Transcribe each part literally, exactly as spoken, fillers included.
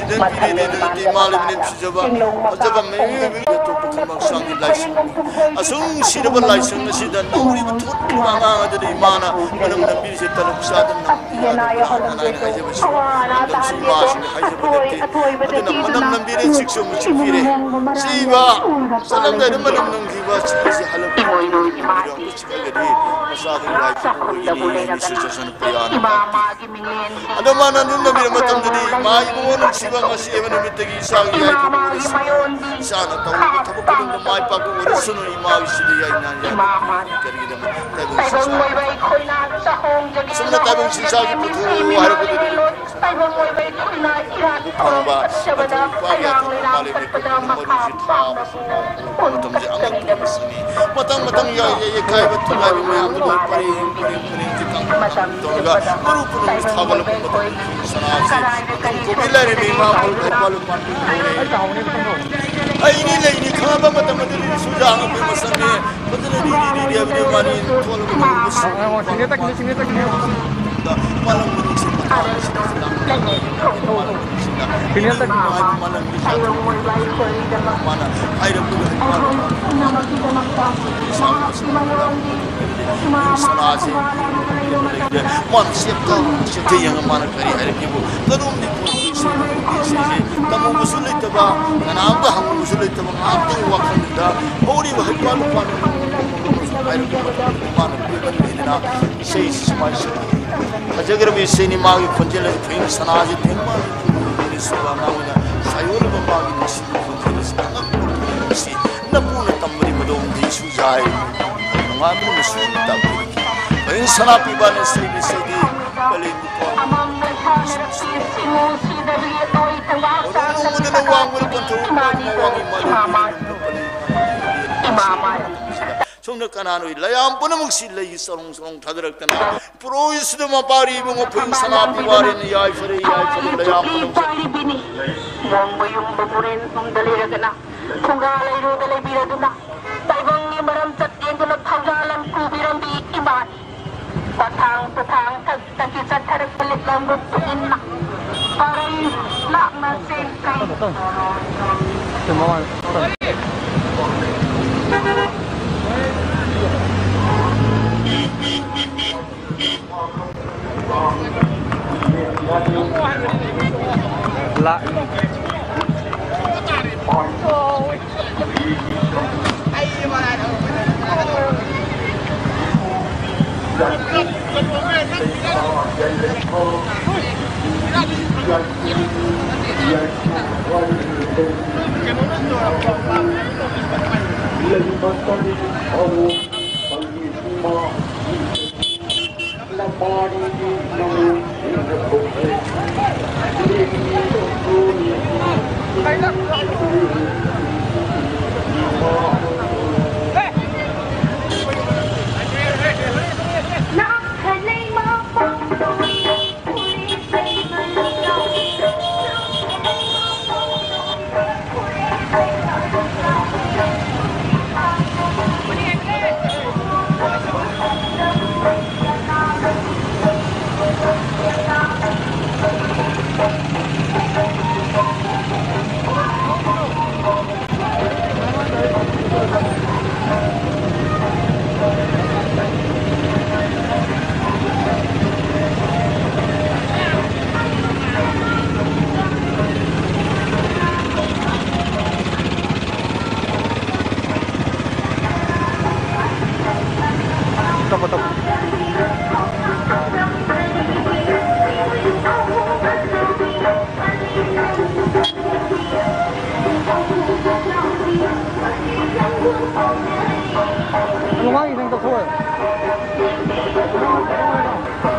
ꯄꯤꯔꯤꯗꯦ ꯑꯗꯨꯒ ꯏꯃꯥ ꯂꯩꯕꯅꯦ ꯁꯤꯖꯕ ꯐꯖꯕ ꯃꯌꯥꯝ ꯑꯇꯣꯞꯄ ꯈꯨꯃꯥꯡ ꯁꯥꯡꯒꯤ ꯂꯥꯏꯁꯪ ꯑꯁꯨꯝ ꯁꯤꯔꯕ ꯂꯥꯏꯁꯪ ꯑꯁꯤꯗ ꯅꯧꯔꯤꯕ ꯊꯣꯛꯂꯤꯕ ꯑꯉꯥꯡ ꯑꯗꯨꯗ ꯏꯃꯥꯅ ꯃꯅꯝ ꯅꯝꯕꯤꯔꯤꯁꯦ ꯇꯂꯞ ꯆꯥꯗꯅ ꯅꯝꯕꯤ ꯌꯥꯗꯕ꯭ꯔꯥ? ꯑꯅꯥ ꯑꯅꯥ ꯍꯥꯏꯖꯕꯁꯤ ꯃꯇꯝꯁꯤ ꯏꯃꯥꯁꯤꯡꯅ ꯍꯥꯏꯖꯕ ꯅꯠꯇꯦ꯫ ꯑꯗꯨꯅ ꯃꯅꯝ ꯅꯝꯕꯤꯔꯦ ꯆꯤꯛꯁꯨ ꯑꯃꯨꯛ ꯆꯤꯛꯄꯤꯔꯦ꯫ ꯁꯤꯕ ꯆꯠꯂꯝꯗꯥꯏꯗ ꯃꯅꯝ ꯅꯝꯈꯤꯕ ꯆꯤꯛꯄꯁꯤ ꯍꯜꯂꯛꯄ ꯆꯤꯛꯂꯒꯗꯤ ꯃꯆꯥꯗꯨ ꯂꯥꯏ ꯄꯨꯕ ꯑꯣꯏꯒꯅꯤ ꯍꯥꯏꯅ ꯁꯤꯁꯨ ꯆꯠꯅ ꯄꯌꯥꯅ ꯑꯗꯣ ꯃꯥꯅ ꯑꯗꯨꯝ ꯅꯝꯕꯤꯔ ꯃꯇꯝꯗꯗꯤ ꯏꯃꯥ ꯏꯕꯨꯡꯉꯣ ꯅꯨꯡꯁꯤꯕ ꯉꯁꯤ ꯑꯃ ꯅꯨꯃꯤꯠꯇꯒꯤ ꯏꯆꯥꯒꯤ ꯌꯥꯏꯐꯕ ꯑꯣꯏꯔꯁꯅꯨ꯫ ꯏꯆꯥꯅ ꯇꯧꯔꯤꯕ ꯊꯕꯛ ꯈꯨꯗꯤꯡꯗ ꯃꯥꯏ ꯄꯥꯛꯄ ꯑꯣꯏꯔꯁꯅꯨ꯫ ꯏꯃꯥꯒꯤꯁꯤꯗ ꯌꯥꯏꯅ ꯌꯥꯏꯐꯕ ꯀꯔꯤꯒꯤꯗꯃꯛ ꯇꯥꯏꯕꯪ ꯁꯪꯁꯥꯔ ꯁꯨꯝꯅ ꯇꯥꯏꯕꯪ ꯁꯪꯁꯥꯔꯒꯤ ꯄꯨꯊꯣꯛꯎ ꯍꯥꯏꯔꯛꯄꯗꯨꯗꯤ ꯐꯪꯕ ꯃꯇꯝ ꯅꯨꯄꯥꯒꯤ ꯑꯇꯣꯞꯄ ꯃꯥꯂꯦꯝꯒꯤ ꯃꯔꯨꯁꯤ ꯊꯥꯕ ꯃꯇꯝꯁꯦ ꯑꯉꯛꯄ ꯑꯃꯅꯤ꯫ ꯃꯇꯝ ꯃꯇꯝ ꯌꯥꯏ ꯌꯥꯏ ꯌꯥꯏ ꯀꯥꯏꯕ ꯊꯨꯒꯥꯏꯕ ꯃꯌꯥꯝꯗꯨ ꯂꯣꯏ ꯄꯔꯦꯡ ꯄꯔꯦꯡ ꯄꯔꯦꯡ ꯇꯧꯔꯒ ꯃꯔꯨ ꯄꯨꯝꯅꯃꯛ ꯊꯥꯒꯠꯂꯛꯄ ꯃꯇꯝꯗ ꯁꯅꯥꯁꯤ ꯃꯇꯝ ꯀꯣꯕꯤ ꯂꯥꯏꯔꯦꯝꯕꯤ ꯏꯃꯥ ꯃꯔꯨ ꯊꯧꯕꯥꯜ ꯄꯥꯟꯕꯤ ꯍꯩꯅꯤ ꯂꯩꯅꯤ ꯈꯪꯉꯕ ꯃꯇꯝ ꯑꯗꯨꯗꯤ ꯁꯨꯖꯥ ꯑꯃ ꯄꯦꯟꯕ ꯆꯪꯉꯦ꯫ ꯐꯖꯅ ꯔꯤ ꯔꯤ ꯔꯤ ꯔꯤ ꯍꯥꯏꯕꯗꯤ ꯃꯥꯅꯤ ꯊꯣꯛꯂꯒ ꯃꯔꯨ ꯄꯨꯝꯅꯃꯛ ꯃꯥꯂꯪ ꯃꯅꯨꯡꯁꯤ ꯃꯇꯥꯡ ꯑꯁꯤꯗ ꯃꯥꯂꯪ ꯃꯅꯨꯡꯁꯤꯗ ꯃꯥꯂꯪ ꯃꯅꯨꯡꯁꯤꯗ ꯃꯥꯅ ꯍꯥꯏꯔꯛꯄꯗꯨ ꯁꯅꯥꯁꯤ ꯃꯥꯅ ꯆꯦꯞꯇ ꯆꯦꯞꯇ ꯌꯦꯡꯉ ꯃꯥꯅ ꯀꯔꯤ ꯍꯥꯏꯔꯛꯀꯦꯕꯨ ꯀꯔꯣꯝꯗꯤ ꯄꯣꯠꯁꯤꯡꯁꯦ ꯇꯝꯃꯨꯕꯁꯨ ꯂꯩꯇꯕ ꯀꯅꯥꯝꯇ ꯍꯪꯉꯨꯕꯁꯨ ꯂꯩꯇꯕ ꯉꯥꯏꯍꯥꯛꯇꯪ ꯋꯥꯈꯜꯗꯨꯗ ꯍꯧꯔꯤꯕ ꯍꯩꯄꯥꯜ ꯂꯨꯄꯥꯜ ꯍꯥꯏꯔꯛꯄ ꯃꯇꯝꯗ ꯃꯥꯅ ꯀꯣꯏꯃꯟꯕꯅꯤꯅ ꯏꯁꯩꯁꯤ ꯁꯨꯃꯥꯏꯅ ꯁꯛꯏ꯫ ꯐꯖꯈ꯭ꯔꯕ ꯏꯁꯩꯅꯤ꯫ ꯃꯥꯒꯤ ꯈꯣꯟꯖꯦꯜ ꯑꯗꯨ ꯐꯩ ꯁꯅꯥꯁꯤ ꯊꯦꯡꯃꯜ ꯁꯨꯕ ꯑꯉꯥꯡꯅ ꯁꯥꯏꯑꯣꯟꯅꯕ ꯃꯥꯒꯤ ꯅꯨꯡꯁꯤꯕ ꯈꯣꯟꯖꯦꯜ ꯑꯁꯤ ꯑꯉꯛꯄ ꯅꯨꯡꯁꯤ ꯅꯄꯨꯅ ꯇꯝꯕꯗꯤ ꯃꯗꯣꯝꯗꯤ ꯁꯨꯖꯥꯏ ꯅꯨꯡꯉꯥꯏꯕ ꯅꯨꯡꯁꯤ ꯇꯥꯛꯄꯤꯔꯤ꯫ ꯐꯩ ꯁꯅꯥ ꯄꯤꯕꯅ ꯏꯁꯩꯒꯤ ꯏꯁꯩꯗꯤ ꯀꯂꯦꯟꯒꯤ ꯄꯥꯎ ꯃꯗꯨꯅ ꯋꯥꯡꯕꯗ ꯄꯟꯊꯧ ꯃꯥꯒꯤ ꯃꯥꯂꯦꯝꯒꯤ ꯁꯣꯝꯗ ꯀꯅꯥꯅꯣ ꯂꯩꯌꯥꯝ ꯄꯨꯝꯅꯃꯛꯁꯤ ꯂꯩꯒꯤ ꯆꯔꯣꯡ ꯆꯔꯣꯡ ꯊꯥꯗꯔꯛꯇꯅ ꯄꯨꯔꯣꯏꯁꯤꯗ ꯃꯄꯥꯔꯤ ꯏꯕꯨꯡꯉꯣ ꯐꯨꯏ ꯁꯅꯥ ꯄꯤꯕꯥꯔꯤꯅ ꯌꯥꯏꯐꯔꯦ ꯌꯥꯏꯐꯔꯦ ꯂꯩꯌꯥꯝ ꯄꯨꯝꯅꯃꯛꯁꯤ ꯋꯥꯡꯕ ꯌꯨꯝꯕ ꯃꯣꯔꯦꯟ ꯌꯨꯝꯗ ꯂꯩꯔꯒꯅ ꯐꯨꯡꯒꯥ ꯂꯩꯔꯨꯗ ꯂꯩꯕꯤꯔꯗꯨꯅ ꯇꯥꯏꯕꯪꯒꯤ ꯃꯔꯝ ꯆꯠ ꯌꯦꯡꯗꯨꯅ ꯊꯧꯖꯥꯜ ꯂꯝ ꯄꯨꯕꯤꯔꯝꯕꯤ ꯏꯃꯥꯅꯤ꯫ ꯄꯊꯥꯡ ꯄꯊꯥꯡ ꯊꯛꯇꯒꯤ ꯆꯠꯊꯔꯛꯄ ꯂꯤꯛꯂꯝꯕꯨ ꯄꯨꯛꯅꯤꯡꯅ ꯄꯔꯩ ꯂꯥꯛꯅ ꯆꯦꯟ ꯀꯩ꯫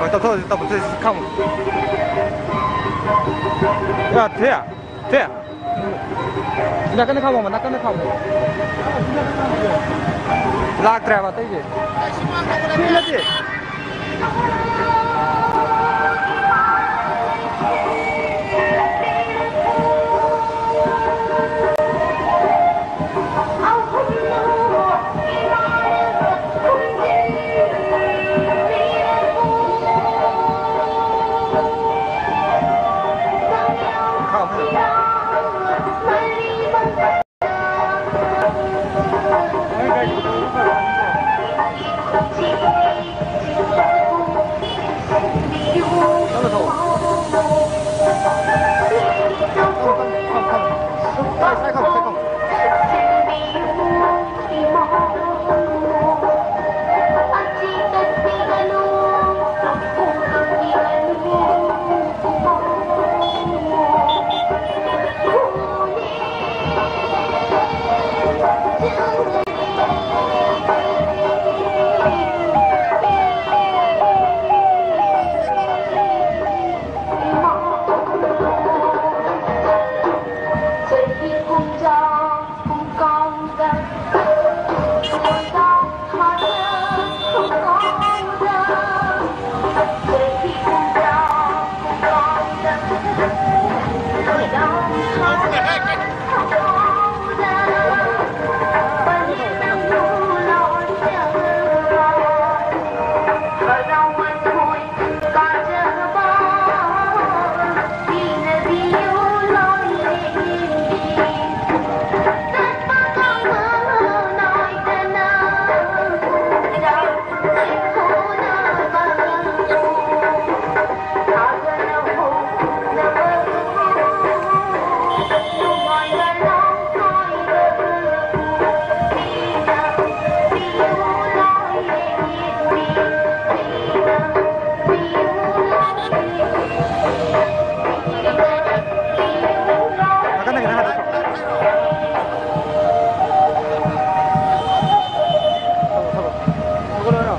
ꯍꯣꯏ, ꯇꯧꯊꯣꯛꯑꯁꯤ, ꯇꯧꯊꯣꯛꯑꯁꯤ, ꯈꯥꯝꯃꯣ꯫ ꯌꯥ, ꯊꯦ, ꯊꯦ꯫ ꯅꯥꯀꯟꯗ ꯈꯥꯝꯃꯣ, ꯅꯥꯀꯟꯗ ꯈꯥꯝꯃꯣ꯫ ꯂꯥꯛꯇ꯭ꯔꯦꯕ ꯑꯇꯩꯁꯦ꯫ ꯁꯤ ꯅꯠꯇꯦ꯫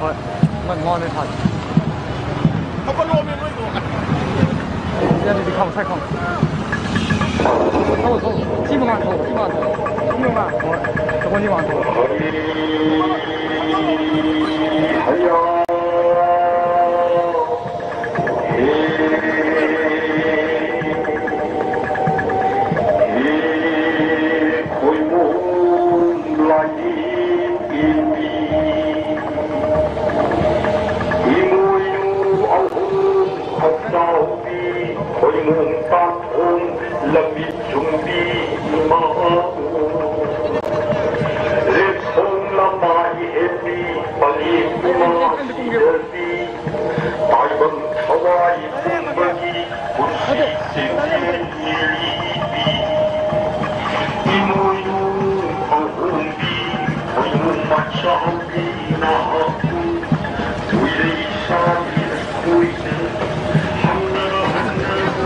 ꯍꯣꯏ꯫ ꯃꯣꯏ ꯉꯥꯎꯅ ꯊꯥꯔꯦ꯫ ꯍꯧꯒꯠꯂꯣꯃꯤ ꯅꯣꯏꯗꯣ꯫ ꯁꯤ ꯑꯗꯨꯗꯤ ꯈꯥꯝꯃꯣ, ꯁ꯭ꯋꯥꯏ ꯈꯥꯝꯃꯣ꯫ ꯊꯧ, ꯊꯧ꯫ ꯁꯤ ꯃꯃꯥꯡ ꯊꯧ, ꯁꯤ ꯃꯃꯥꯡ ꯊꯧ꯫ ꯁꯤ ꯃꯃꯥꯡ꯫ ꯍꯣꯏ꯫ ꯁꯒꯣꯜ ꯁꯤ ꯃꯃꯥꯡ ꯊꯧ꯫ ꯏꯃꯣꯏꯅꯨ ꯑꯍꯨꯝ ꯍꯛꯆꯥꯎꯕꯤ, ꯈꯣꯏꯃꯨ ꯄꯥꯛꯊꯣꯡ ꯂꯝꯕꯤ ꯆꯨꯝꯕꯤ ꯏꯃꯥ꯫ ꯔꯦꯞꯁꯣꯡ ꯂꯃꯥꯏ ꯍꯦꯟꯕꯤ, ꯄꯂꯦꯝ ꯏꯃꯥ ꯁꯤꯗꯕꯤ, ꯇꯥꯏꯕꯪ ꯊꯋꯥꯏ ꯄꯨꯝꯕꯒꯤ ꯄꯨꯟꯁꯤ ꯆꯦꯟꯕꯤ꯫ ꯆꯥꯎꯕꯤꯅ ꯍꯥꯞꯄꯨ, ꯎꯏꯔꯩ ꯆꯥꯕꯤꯅ ꯀꯣꯏꯅ ꯍꯝꯅꯔ ꯍꯝꯅꯔ꯫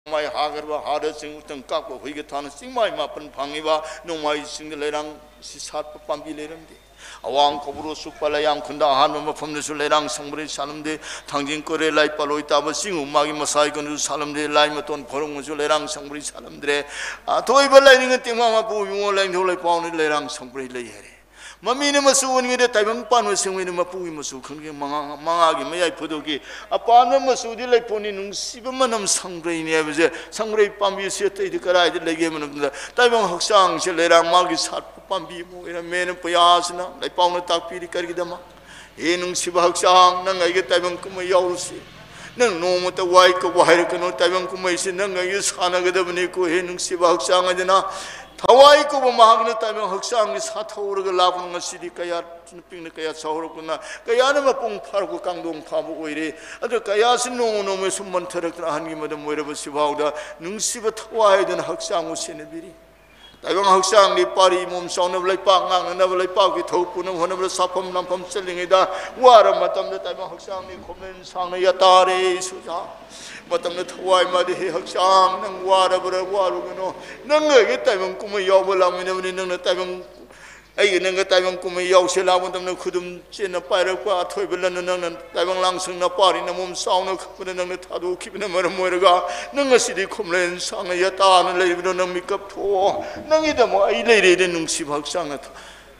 ꯅꯣꯡꯃꯥꯏ ꯍꯥꯈ꯭ꯔꯕ ꯍꯥꯗ ꯆꯤꯡ ꯎꯇꯪ ꯀꯥꯞꯄ ꯍꯨꯏꯒ ꯊꯥꯅ ꯆꯤꯡꯃꯥꯏ ꯃꯥꯄꯟ ꯐꯪꯉꯤꯕ ꯅꯣꯡꯃꯥꯏ ꯆꯤꯡꯗ ꯂꯩꯔꯥꯡ ꯁꯤ ꯁꯥꯠꯄ ꯄꯥꯝꯕꯤ ꯂꯩꯔꯝꯗꯦ꯫ ꯑꯋꯥꯡ ꯀꯧꯕ꯭ꯔꯨ ꯆꯨꯞꯄ ꯂꯩꯌꯥꯡ ꯈꯨꯟꯗ ꯑꯍꯥꯟꯕ ꯃꯐꯝꯗꯁꯨ ꯂꯩꯔꯥꯡ ꯁꯪꯕ꯭ꯔꯩ ꯁꯥꯠꯂꯝꯗꯦ꯫ ꯊꯥꯡꯖꯤꯡ ꯀꯣꯔꯦ ꯂꯥꯏ ꯄꯥꯂꯣꯏ ꯇꯥꯕ ꯆꯤꯡ ꯎꯃꯥꯒꯤ ꯃꯁꯥꯏ ꯀꯩꯅꯣꯁꯨ ꯁꯥꯠꯂꯝꯗꯦ꯫ ꯂꯥꯏ ꯃꯇꯣꯟ ꯐꯣꯔꯣꯡꯕꯁꯨ ꯂꯩꯔꯥꯡ ꯁꯪꯕ꯭ꯔꯩ ꯁꯥꯠꯂꯝꯗ꯭ꯔꯦ꯫ ꯑꯊꯣꯏꯕ ꯂꯥꯏꯅꯤꯡ ꯇꯦꯡꯕꯥꯡ ꯃꯄꯨ ꯏꯕꯨꯡꯉꯣ ꯂꯥꯏꯅꯤꯡꯊꯧ ꯂꯩꯄꯥꯎꯅ ꯂꯩꯔꯥꯡ ꯁꯪꯕ꯭ꯔꯩ ꯂꯩ ꯍꯥꯏꯔꯦ꯫ ꯃꯃꯤꯅ ꯃꯆꯨ ꯑꯣꯟꯈꯤꯗꯦ, ꯇꯥꯏꯕꯪ ꯄꯥꯟꯕ ꯁꯦꯡꯕꯩꯅ ꯃꯄꯨꯒꯤ ꯃꯆꯨ ꯈꯪꯗꯦ꯫ ꯃꯉꯥ, ꯃꯉꯥꯒꯤ ꯃꯌꯥꯏ ꯐꯨꯗꯣꯛꯈꯤ꯫ ꯑꯄꯥꯟꯕ ꯃꯆꯨꯗꯤ ꯂꯩꯄꯣꯠꯅꯤ, ꯅꯨꯡꯁꯤꯕ ꯃꯅꯝ ꯁꯪꯕ꯭ꯔꯩꯅꯤ ꯍꯥꯏꯕꯁꯦ꯫ ꯁꯪꯕ꯭ꯔꯩ ꯄꯥꯝꯕꯤꯁꯦ ꯑꯇꯩꯗꯤ ꯀꯗꯥꯏꯗ ꯂꯩꯒꯦ ꯍꯥꯏꯕ ꯃꯇꯝꯗ ꯇꯥꯏꯕꯪ ꯍꯛꯆꯥꯡꯁꯦ ꯂꯩꯔꯥꯡ ꯃꯥꯒꯤ ꯁꯥꯠꯄ ꯄꯥꯝꯕꯤ ꯑꯃ ꯑꯣꯏꯔꯝꯃꯦꯅ ꯄꯨꯌꯥꯁꯤꯅ ꯂꯩꯄꯥꯎꯅ ꯇꯥꯛꯄꯤꯔꯤ꯫ ꯀꯔꯤꯒꯤꯗꯃꯛ? ꯍꯦ ꯅꯨꯡꯁꯤꯕ ꯍꯛꯆꯥꯡ, ꯅꯪ ꯑꯩꯒ ꯇꯥꯏꯕꯪ ꯀꯨꯝꯍꯩ ꯌꯥꯎꯔꯨꯁꯤ꯫ ꯅꯪ ꯅꯣꯡꯃꯇ ꯋꯥꯏ ꯀꯧꯕ ꯍꯥꯏꯔꯛꯀꯅꯨ, ꯇꯥꯏꯕꯪ ꯀꯨꯝꯍꯩꯁꯤ ꯅꯪ ꯑꯩꯒ ꯁꯥꯟꯅꯒꯗꯕꯅꯤꯀꯣ꯫ ꯍꯦ ꯅꯨꯡꯁꯤꯕ ꯍꯛꯆꯥꯡ ꯍꯥꯏꯗꯅ ꯊꯋꯥꯏ ꯀꯧꯕ ꯃꯍꯥꯛꯅ ꯇꯥꯏꯕꯪ ꯍꯛꯆꯥꯡꯒꯤ ꯁꯥꯊꯧꯔꯒ ꯂꯥꯛꯄꯅ ꯉꯁꯤꯗꯤ ꯀꯌꯥ ꯄꯤꯛꯅ ꯀꯌꯥ ꯆꯥꯎꯔꯛꯄꯅ ꯀꯌꯥꯅ ꯃꯄꯨꯡ ꯐꯥꯔꯛꯄ ꯀꯥꯡꯗꯣꯡ ꯐꯥꯕ ꯑꯣꯏꯔꯦ꯫ ꯑꯗꯨ ꯀꯌꯥꯁꯤ ꯅꯣꯡꯃ ꯅꯣꯡꯃ ꯁꯨꯝ ꯃꯟꯊꯔꯛꯇꯅ ꯑꯍꯟꯒꯤ ꯃꯇꯝ ꯑꯣꯏꯔꯕ ꯁꯤꯐꯥꯎꯗ ꯅꯨꯡꯁꯤꯕ ꯊꯋꯥꯏꯗꯨꯅ ꯍꯛꯆꯥꯡꯕꯨ ꯁꯦꯟꯅꯕꯤꯔꯤ꯫ ꯇꯥꯏꯕꯪ ꯍꯛꯆꯥꯡꯗꯤ ꯄꯥꯔꯤ ꯏꯃꯣꯝ ꯆꯥꯎꯅꯕ ꯂꯩꯄꯥꯛ ꯉꯥꯛꯅꯅꯕ ꯂꯩꯄꯥꯛꯀꯤ ꯊꯧ ꯄꯨꯅꯕ ꯍꯣꯠꯅꯕꯗ ꯁꯥꯐꯝ ꯂꯥꯟꯐꯝ ꯆꯠꯂꯤꯉꯩꯗ ꯋꯥꯔꯕ ꯃꯇꯝꯗ ꯇꯥꯏꯕꯪ ꯍꯛꯆꯥꯡꯗꯤ ꯈꯣꯝꯂꯦꯟ ꯁꯥꯡꯅ ꯌꯥꯇꯥꯔꯦ ꯁꯨꯖꯥ꯫ ꯃꯇꯝꯗ ꯊꯋꯥꯏ ꯃꯥꯗꯤ ꯍꯦ ꯍꯛꯆꯥꯡ ꯅꯪ ꯋꯥꯔꯕ꯭ꯔꯥ? ꯋꯥꯔꯨꯒꯅꯣ꯫ ꯅꯪ ꯑꯩꯒꯤ ꯇꯥꯏꯕꯪ ꯀꯨꯝꯍꯩ ꯌꯥꯎꯕ ꯂꯥꯛꯃꯤꯟꯅꯕꯅꯤ꯫ ꯅꯪꯅ ꯇꯥꯏꯕꯪ ꯑꯩꯒꯤ ꯅꯪꯒ ꯇꯥꯏꯕꯪ ꯀꯨꯝꯍꯩ ꯌꯥꯎꯁꯦ ꯂꯥꯛꯄ ꯃꯇꯝꯗ ꯈꯨꯗꯨꯝ ꯆꯦꯟꯅ ꯄꯥꯏꯔꯛꯄ ꯑꯊꯣꯏꯕ ꯂꯟꯅ ꯅꯪꯅ ꯇꯥꯏꯕꯪ ꯂꯥꯡꯁꯪꯅ ꯄꯥꯔꯤ ꯅꯃꯣꯝ ꯆꯥꯎꯅ ꯈꯛꯄꯗ ꯅꯪꯅ ꯊꯥꯗꯣꯛꯈꯤꯕꯅ ꯃꯔꯝ ꯑꯣꯏꯔꯒ ꯅꯪ ꯉꯁꯤꯗꯤ ꯈꯣꯝꯂꯦꯟ ꯁꯥꯡꯅ ꯌꯥꯇꯥꯅ ꯂꯩꯔꯤꯕꯗꯣ ꯅꯪ ꯃꯤꯀꯞ ꯊꯣꯛꯑꯣ꯫ ꯅꯪꯒꯤꯗꯃꯛ ꯑꯩ ꯂꯩꯔꯦꯅ ꯅꯨꯡꯁꯤꯕ ꯍꯛꯆꯥꯡꯅ ꯊ-,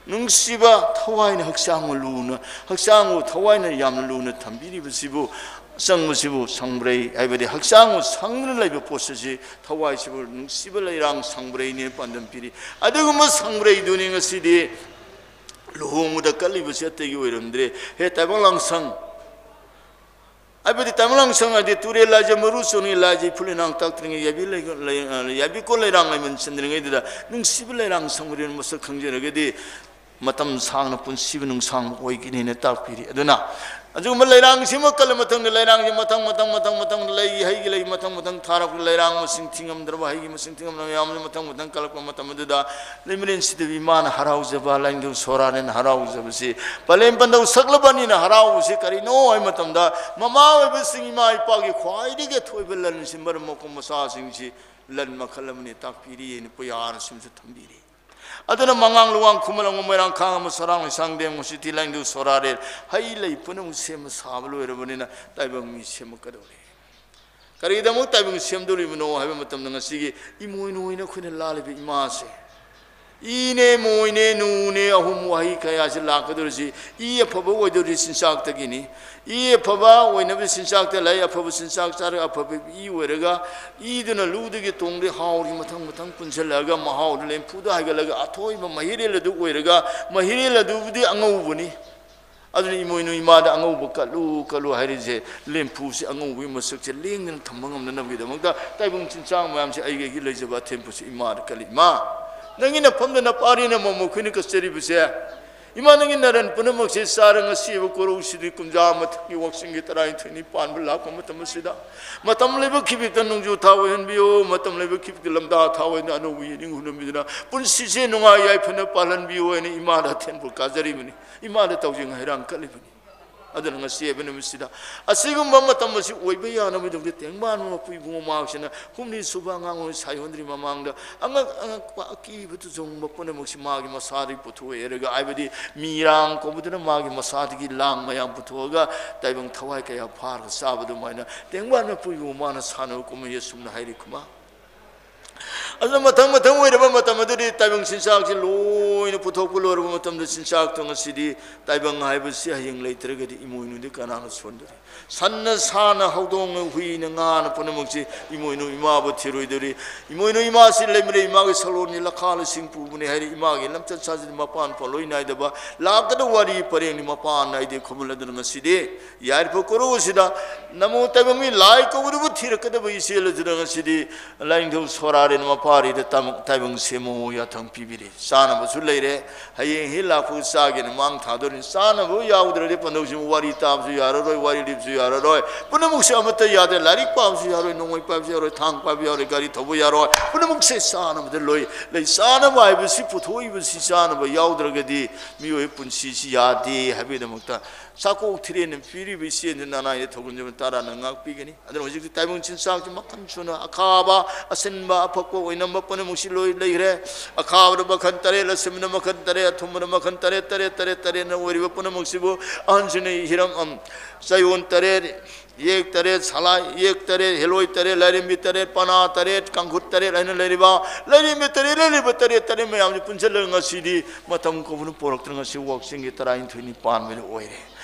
ꯅꯨꯡꯁꯤꯕ ꯊꯋꯥꯏꯅ ꯍꯛꯆꯥꯡꯕꯨ ꯂꯨꯅ, ꯍꯛꯆꯥꯡꯕꯨ ꯊꯋꯥꯏꯅ ꯌꯥꯝꯅ ꯂꯨꯅ ꯊꯝꯕꯤꯔꯤꯕꯁꯤꯕꯨ, ꯆꯪꯕꯁꯤꯕꯨ ꯁꯪꯕ꯭ꯔꯩ ꯍꯥꯏꯕꯗꯤ ꯍꯛꯆꯥꯡꯕꯨ ꯁꯪꯗꯨꯅ ꯂꯩꯕ ꯄꯣꯠꯁꯤꯁꯤ ꯊꯋꯥꯏꯁꯤꯕꯨ ꯅꯨꯡꯁꯤꯕ ꯂꯩꯔꯥꯡ ꯁꯪꯕ꯭ꯔꯩꯅꯦ ꯄꯥꯟꯗꯝ ꯄꯤꯔꯤ꯫ ꯑꯗꯨꯒꯨꯝꯕ ꯁꯪꯕ꯭ꯔꯩꯗꯨꯅꯤ ꯉꯁꯤꯗꯤ ꯂꯨꯍꯣꯡꯕꯗ ꯀꯠꯂꯤꯕꯁꯤ ꯑꯇꯩꯒꯤ ꯑꯣꯏꯔꯝꯗ꯭ꯔꯦ꯫ ꯍꯦ ꯇꯥꯏꯕꯪ ꯂꯥꯡꯁꯪ, ꯍꯥꯏꯕꯗꯤ ꯇꯥꯏꯕꯪ ꯂꯥꯡꯁꯪ ꯍꯥꯏꯗꯤ ꯇꯨꯔꯦꯜ ꯂꯥꯏꯖ ꯃꯔꯨ ꯆꯣꯟꯅꯤ ꯂꯥꯏꯖ ꯏꯐꯨꯜ ꯏꯅꯥꯡ ꯇꯥꯛꯇ꯭ꯔꯤꯉꯩ ꯌꯥꯏꯕꯤ ꯂꯩ-, ꯂꯩ-, ꯌꯥꯏꯕꯤ ꯀꯣꯜ ꯂꯩꯔꯥꯡ ꯂꯩꯃꯟ ꯆꯟꯗ꯭ꯔꯤꯉꯩꯗꯨꯗ ꯅꯨꯡꯁꯤꯕ ꯂꯩꯔꯥꯡ ꯁꯪꯕ꯭ꯔꯩꯅ ꯃꯁꯛ ꯈꯪꯖꯔꯒꯗꯤ ꯃꯇꯝ ꯁꯥꯡꯅ ꯄꯨꯟꯁꯤꯕ ꯅꯨꯡꯁꯥꯡꯕ ꯑꯣꯏꯒꯅꯤꯅ ꯇꯥꯛꯄꯤꯔꯤ꯫ ꯑꯗꯨꯅ ꯑꯗꯨꯒꯨꯝꯕ ꯂꯩꯔꯥꯡꯁꯤꯃ ꯀꯜꯂ ꯃꯊꯪꯗ ꯂꯩꯔꯥꯡꯁꯤ ꯃꯊꯪ ꯃꯊꯪ ꯃꯊꯪ ꯃꯊꯪꯗ ꯂꯩꯒꯤ ꯍꯩꯒꯤ ꯂꯩ ꯃꯊꯪ ꯃꯊꯪ ꯊꯥꯔꯛꯄ ꯂꯩꯔꯥꯡ ꯃꯁꯤꯡ ꯊꯤꯉꯝꯗ꯭ꯔꯕ ꯍꯩꯒꯤ ꯃꯁꯤꯡ ꯊꯤꯉꯝꯗ꯭ꯔꯕ ꯃꯌꯥꯝꯁꯤ ꯃꯊꯪ ꯃꯊꯪ ꯀꯜꯂꯛꯄ ꯃꯇꯝ ꯑꯗꯨꯗ ꯂꯩꯃꯔꯦꯟ ꯁꯤꯗꯕꯤ ꯏꯃꯥꯅ ꯍꯔꯥꯎꯖꯕ, ꯂꯥꯏꯅꯤꯡꯊꯧ ꯁꯣꯔꯥꯔꯦꯟ ꯍꯔꯥꯎꯖꯕꯁꯤ ꯄꯂꯦꯝ ꯄꯟꯗꯧ ꯁꯛꯂꯕꯅꯤꯅ ꯍꯔꯥꯎꯕꯁꯤ ꯀꯔꯤꯅꯣ ꯍꯥꯏꯕ ꯃꯇꯝꯗ ꯃꯃꯥ ꯑꯣꯏꯕꯁꯤꯡ ꯏꯃꯥ ꯏꯄꯥꯒꯤ ꯈ꯭ꯋꯥꯏꯗꯒꯤ ꯑꯊꯣꯏꯕ ꯂꯟꯁꯤ ꯃꯔꯝ ꯃꯣꯛꯄ ꯃꯆꯥꯁꯤꯡꯁꯤ ꯂꯟ ꯃꯈꯜ ꯑꯃꯅꯤ ꯇꯥꯛꯄꯤꯔꯤ ꯍꯥꯏꯅ ꯄꯨꯌꯥꯅ ꯁꯤꯃꯁꯨ ꯊꯝꯕꯤꯔꯤ꯫ ꯑꯗꯨꯅ ꯃꯉꯥꯡ ꯂꯨꯋꯥꯡ ꯈꯨꯃꯟ ꯑꯉꯣꯝ ꯃꯣꯏꯔꯥꯡ ꯈꯥꯡ ꯑꯃ ꯁꯣꯔꯥꯡ ꯂꯩꯁꯥꯡ ꯗꯦꯝ ꯁꯤꯇꯤ ꯂꯥꯏꯅꯤꯡꯊꯧ ꯁꯣꯔꯥꯔꯦꯟ ꯍꯩ ꯂꯩ ꯄꯨꯝꯅꯃꯛ ꯁꯦꯝꯕ ꯁꯥꯕ ꯂꯣꯏꯔꯕꯅꯤꯅ ꯇꯥꯏꯕꯪ ꯃꯤ ꯁꯦꯝꯃꯛꯀꯗꯧꯔꯤ꯫ ꯀꯔꯤꯒꯤꯗꯃꯛ ꯇꯥꯏꯕꯪ ꯁꯦꯝꯗꯣꯔꯤꯕꯅꯣ ꯍꯥꯏꯕ ꯃꯇꯝꯗ ꯉꯁꯤꯒꯤ ꯏꯃꯣꯏꯅꯨ ꯑꯣꯏꯅ ꯑꯩꯈꯣꯏꯅ ꯂꯥꯜꯂꯤꯕ ꯏꯃꯥꯁꯦ ꯏꯅꯦ, ꯃꯣꯏꯅꯦ, ꯅꯨꯅꯦ, ꯑꯍꯨꯝ ꯋꯥꯍꯩ ꯀꯌꯥꯁꯤ ꯂꯥꯛꯀꯗꯧꯔꯤꯁꯤ ꯏ ꯑꯐꯕ ꯑꯣꯏꯗꯧꯔꯤ ꯆꯤꯟꯖꯥꯛꯇꯒꯤꯅꯤ꯫ ꯏ ꯑꯐꯕ ꯑꯣꯏꯅꯕ ꯆꯤꯟꯖꯥꯛꯇ ꯂꯩ, ꯑꯐꯕ ꯆꯤꯟꯖꯥꯛ ꯆꯥꯔꯒ ꯑꯐꯕ ꯏ ꯑꯣꯏꯔꯒ ꯏꯗꯨꯅ ꯂꯨꯗꯒꯤ ꯇꯣꯡꯗꯒꯤ ꯍꯥꯎꯔꯤ ꯃꯊꯪ ꯃꯊꯪ ꯄꯨꯟꯁꯤꯜꯂꯛꯑꯒ ꯃꯍꯥꯎꯗꯨ ꯂꯦꯝꯐꯨꯗ ꯍꯥꯏꯒꯠꯂꯒ ꯑꯊꯣꯏꯕ ꯃꯍꯤꯔꯦꯜ ꯑꯗꯨ ꯑꯣꯏꯔꯒ ꯃꯍꯤꯔꯦꯜ ꯑꯗꯨꯕꯨꯗꯤ ꯑꯉꯧꯕꯅꯤ꯫ ꯑꯗꯨꯅ ꯏꯃꯣꯏꯅꯨ ꯏꯃꯥꯗ ꯑꯉꯧꯕ ꯀꯠꯂꯨ ꯀꯠꯂꯨ ꯍꯥꯏꯔꯤꯁꯦ ꯂꯦꯝꯐꯨꯁꯦ ꯑꯉꯧꯕꯒꯤ ꯃꯁꯛꯁꯦ ꯂꯦꯡꯗꯅ ꯊꯝꯕ ꯉꯝꯅꯅꯕꯒꯤꯗꯃꯛꯇ ꯇꯥꯏꯕꯪ ꯆꯤꯟꯖꯥꯛ ꯃꯌꯥꯝꯁꯦ ꯑꯩꯒꯤ ꯑꯩꯒꯤ ꯂꯩꯖꯕ ꯑꯊꯦꯝꯕꯁꯦ ꯏꯃꯥꯗ ꯀꯠꯂꯤ꯫ ꯏꯃꯥ, ꯅꯪꯒꯤ ꯅꯐꯝꯗ ꯅꯄꯥꯔꯤꯅ ꯃꯃ ꯑꯩꯈꯣꯏꯅ ꯀꯠꯆꯔꯤꯕꯁꯦ ꯏꯃꯥ, ꯅꯪꯒꯤ ꯅꯔꯟ ꯄꯨꯝꯅꯃꯛꯁꯦ ꯆꯥꯔ ꯉꯁꯤꯕ ꯀꯣꯔꯧꯁꯤꯗꯤ ꯀꯨꯝꯖꯥ ꯃꯊꯛꯀꯤ ꯋꯥꯛꯆꯤꯡꯒꯤ ꯇꯔꯥꯅꯤꯊꯣꯏꯅꯤ ꯄꯥꯟꯕ ꯂꯥꯛꯄ ꯃꯇꯝ ꯑꯁꯤꯗ ꯃꯇꯝ ꯂꯩꯕ ꯈꯤꯕꯤꯛꯇ ꯅꯣꯡꯖꯨ ꯊꯥ ꯑꯣꯏꯍꯟꯕꯤꯌꯨ, ꯃꯇꯝ ꯂꯩꯕ ꯈꯤꯕꯤꯛꯇ ꯂꯝꯗꯥ ꯊꯥ ꯑꯣꯏꯅ ꯑꯅꯧꯕ ꯌꯦꯅꯤꯡ ꯍꯨꯅꯕꯤꯗꯨꯅ ꯄꯨꯟꯁꯤꯁꯦ ꯅꯨꯡꯉꯥꯏ ꯌꯥꯏꯐꯅ ꯄꯥꯜꯍꯟꯕꯤꯌꯨ ꯍꯥꯏꯅ ꯏꯃꯥꯗ ꯑꯊꯦꯟꯕ ꯀꯥꯖꯔꯤꯕꯅꯤ, ꯏꯃꯥꯗ ꯇꯧꯖꯤꯡ ꯍꯩꯔꯥꯡ ꯀꯠꯂꯤꯕꯅꯤ꯫ ꯑꯗꯨꯅ ꯉꯁꯤ ꯍꯥꯏꯕ ꯅꯨꯃꯤꯠꯁꯤꯗ ꯑꯁꯤꯒꯨꯝꯕ ꯃꯇꯝ ꯑꯁꯤ ꯑꯣꯏꯕ ꯌꯥꯅꯕꯒꯤꯗꯃꯛꯇ ꯇꯦꯡꯕꯥꯟ ꯃꯄꯨ ꯏꯕꯨꯡꯉꯣ ꯃꯍꯥꯛꯁꯤꯅ ꯍꯨꯝꯅꯤ ꯁꯨꯕ ꯑꯉꯥꯡ ꯑꯣꯏ ꯁꯥꯏꯍꯣꯟꯗ꯭ꯔꯤ ꯃꯃꯥꯡꯗ ꯑꯉꯛ ꯑꯉꯛꯄ ꯑꯀꯤꯕ ꯇꯨꯖꯣꯡꯕ ꯄꯨꯝꯅꯃꯛꯁꯤ ꯃꯥꯒꯤ ꯃꯁꯥꯗꯒꯤ ꯄꯨꯊꯣꯛꯑꯦꯔꯒ ꯍꯥꯏꯕꯗꯤ ꯃꯤꯔꯥꯡ ꯀꯧꯕꯗꯨꯅ ꯃꯥꯒꯤ ꯃꯁꯥꯗꯒꯤ ꯂꯥꯡ ꯃꯌꯥꯝ ꯄꯨꯊꯣꯛꯑꯒ ꯇꯥꯏꯕꯪ ꯊꯋꯥꯏ ꯀꯌꯥ ꯐꯥꯔꯒ ꯆꯥꯕ ꯑꯗꯨꯃꯥꯏꯅ ꯇꯦꯡꯕꯥꯟ ꯃꯄꯨ ꯏꯕꯨꯡꯉꯣ ꯃꯥꯅ ꯁꯥꯟꯅꯕ ꯀꯨꯝꯍꯩ ꯑꯁꯨꯝꯅ ꯍꯥꯏꯔꯤ ꯈꯨꯃꯥ꯫ ꯑꯗꯨꯅ ꯃꯊꯪ ꯃꯊꯪ ꯑꯣꯏꯔꯕ ꯃꯇꯝ ꯑꯗꯨꯗꯤ ꯇꯥꯏꯕꯪ ꯆꯤꯟꯖꯥꯛꯁꯤ ꯂꯣꯏꯅ ꯄꯨꯊꯣꯛꯄ ꯂꯣꯏꯔꯕ ꯃꯇꯝꯗ, ꯆꯤꯟꯖꯥꯛꯇꯣ ꯉꯁꯤꯗꯤ ꯇꯥꯏꯕꯪ ꯍꯥꯏꯕꯁꯤ ꯍꯌꯦꯡ ꯂꯩꯇ꯭ꯔꯒꯗꯤ ꯏꯃꯣꯏꯅꯨꯗꯤ ꯀꯅꯥꯅ ꯁꯣꯟꯗꯣꯔꯤ? ꯁꯟꯅ, ꯁꯥꯅ, ꯍꯧꯗꯣꯡꯅ, ꯍꯨꯏꯅ, ꯉꯥꯅ ꯄꯨꯝꯅꯃꯛꯁꯤ ꯏꯃꯣꯏꯅꯨ ꯏꯃꯥꯕꯨ ꯊꯤꯔꯣꯏꯗꯣꯔꯤ꯫ ꯏꯃꯣꯏꯅꯨ ꯏꯃꯥꯁꯤ ꯂꯩꯃꯔꯦꯟ ꯏꯃꯥꯒꯤ ꯁꯛꯂꯣꯟꯅꯤ, ꯂꯈꯥ ꯂꯁꯤꯡ ꯄꯨꯕꯅꯤ ꯍꯥꯏꯔꯤ꯫ ꯏꯃꯥꯒꯤ ꯂꯝꯆꯠ ꯁꯥꯖꯠ ꯃꯄꯥꯟ ꯄꯣꯠꯂꯣꯏ ꯅꯥꯏꯗꯕ ꯂꯥꯛꯀꯗꯕ ꯋꯥꯔꯤ ꯄꯔꯦꯡꯅꯤ꯫ ꯃꯄꯥꯟ ꯅꯥꯏꯗꯦ ꯈꯨꯕꯜ ꯑꯗꯨꯅ ꯉꯁꯤꯗꯤ ꯌꯥꯏꯔꯤꯄꯣꯛ ꯀꯣꯔꯧ ꯑꯁꯤꯗ ꯅꯃꯣ ꯇꯥꯏꯕꯪꯒꯤ ꯂꯥꯏ ꯀꯧꯕꯗꯨꯕꯨ ꯊꯤꯔꯛꯀꯗꯕ ꯏꯆꯦꯜ ꯑꯗꯨꯅ ꯉꯁꯤꯗꯤ ꯂꯥꯏꯅꯤꯡꯊꯧ ꯁꯣꯔꯥꯔꯦꯟ ꯃꯄꯥꯔꯤꯗ ꯇꯥꯏꯕꯪ ꯁꯦꯝꯃꯨ ꯌꯥꯊꯪ ꯄꯤꯕꯤꯔꯤ꯫ ꯆꯥꯅꯕꯁꯨ ꯂꯩꯔꯦ꯫ ꯍꯌꯦꯡ ꯍꯤ ꯂꯥꯛꯄꯒ ꯆꯥꯒꯦꯅ ꯃꯥꯡ ꯊꯥꯗꯣꯔꯤ꯫ ꯆꯥꯅꯕ ꯌꯥꯎꯗ꯭ꯔꯗꯤ ꯄꯟꯗꯧꯁꯤꯡꯕꯨ ꯋꯥꯔꯤ ꯇꯥꯕꯁꯨ ꯌꯥꯔꯔꯣꯏ, ꯋꯥꯔꯤ ꯂꯤꯕꯁꯨ ꯌꯥꯔꯔꯣꯏ꯫ ꯄꯨꯝꯅꯃꯛꯁꯦ ꯑꯃꯠꯇ ꯌꯥꯗ꯭ꯔꯦ꯫ ꯂꯥꯏꯔꯤꯛ ꯄꯥꯕꯁꯨ ꯌꯥꯔꯣꯏ, ꯅꯣꯡꯃꯩ ꯄꯥꯏꯕꯁꯨ ꯌꯥꯔꯣꯏ, ꯊꯥꯡ ꯄꯥꯏꯕ ꯌꯥꯔꯣꯏ, ꯒꯥꯔꯤ ꯊꯧꯕ ꯌꯥꯔꯣꯏ꯫ ꯄꯨꯝꯅꯃꯛꯁꯦ ꯆꯥꯅꯕꯗ ꯂꯣꯏ ꯂꯩ꯫ ꯆꯥꯅꯕ ꯍꯥꯏꯕꯁꯤ ꯄꯨꯊꯣꯛꯏꯕꯁꯤ ꯆꯥꯅꯕ ꯌꯥꯎꯗ꯭ꯔꯒꯗꯤ ꯃꯤꯑꯣꯏ ꯄꯨꯟꯁꯤꯁꯤ ꯌꯥꯗꯦ ꯍꯥꯏꯕꯒꯤꯗꯃꯛꯇ ꯆꯥꯀꯣꯛ ꯊꯤꯔꯦꯟꯅ ꯄꯤꯔꯤꯕ ꯏꯆꯦꯟꯗꯨ ꯅꯅꯥꯏꯗ ꯊꯧꯒꯟꯖꯕ ꯇꯔꯥꯅ ꯉꯥꯛꯄꯤꯒꯅꯤ꯫ ꯑꯗꯨꯅ ꯍꯧꯖꯤꯛꯇꯤ ꯇꯥꯏꯕꯪ ꯆꯤꯟꯖꯥꯛꯁꯤ ꯃꯈꯜ ꯁꯨꯅ ꯑꯈꯥꯕ, ꯑꯁꯤꯟꯕ, ꯑꯐꯛꯄ ꯑꯣꯏꯅꯝꯕ ꯄꯨꯝꯅꯃꯛꯁꯤ ꯂꯣꯏ ꯂꯩꯈ꯭ꯔꯦ꯫ ꯑꯈꯥꯕꯗ ꯃꯈꯜ ꯇꯔꯦꯠ, ꯑꯁꯤꯟꯕꯗ ꯃꯈꯜ ꯇꯔꯦꯠ, ꯑꯊꯨꯝꯕꯗ ꯃꯈꯜ ꯇꯔꯦꯠ, ꯇꯔꯦꯠ, ꯇꯔꯦꯠ, ꯇꯔꯦꯠꯅ ꯑꯣꯏꯔꯤꯕ ꯄꯨꯝꯅꯃꯛꯁꯤꯕꯨ ꯑꯍꯟꯁꯤꯡꯅ ꯍꯤꯔꯝ ꯑꯝ, ꯆꯌꯣꯜ ꯇꯔꯦꯠ, ꯌꯦꯛ ꯇꯔꯦꯠ, ꯁꯂꯥꯏ ꯌꯦꯛ ꯇꯔꯦꯠ, ꯍꯦꯂꯣꯏ ꯇꯔꯦꯠ, ꯂꯥꯏꯔꯦꯝꯕꯤ ꯇꯔꯦꯠ, ꯄꯅꯥ ꯇꯔꯦꯠ, ꯀꯥꯡꯈꯨꯠ ꯇꯔꯦꯠ ꯍꯥꯏꯅ ꯂꯩꯔꯤꯕ ꯂꯥꯏꯔꯦꯝꯕꯤ ꯇꯔꯦꯠ, ꯂꯩꯔꯤꯕ ꯇꯔꯦꯠ, ꯇꯔꯦꯠ ꯃꯌꯥꯝꯁꯤ ꯄꯨꯟꯁꯤꯜꯂꯒ ꯉꯁꯤꯗꯤ ꯃꯇꯝ ꯀꯧꯕꯅ ꯄꯣꯔꯛꯇꯅ ꯉꯁꯤ ꯋꯥꯛꯆꯤꯡꯒꯤ ꯇꯔꯥꯅꯤꯊꯣꯏꯅꯤ ꯄꯥꯟꯕꯗ ꯑꯣꯏꯔꯦ꯫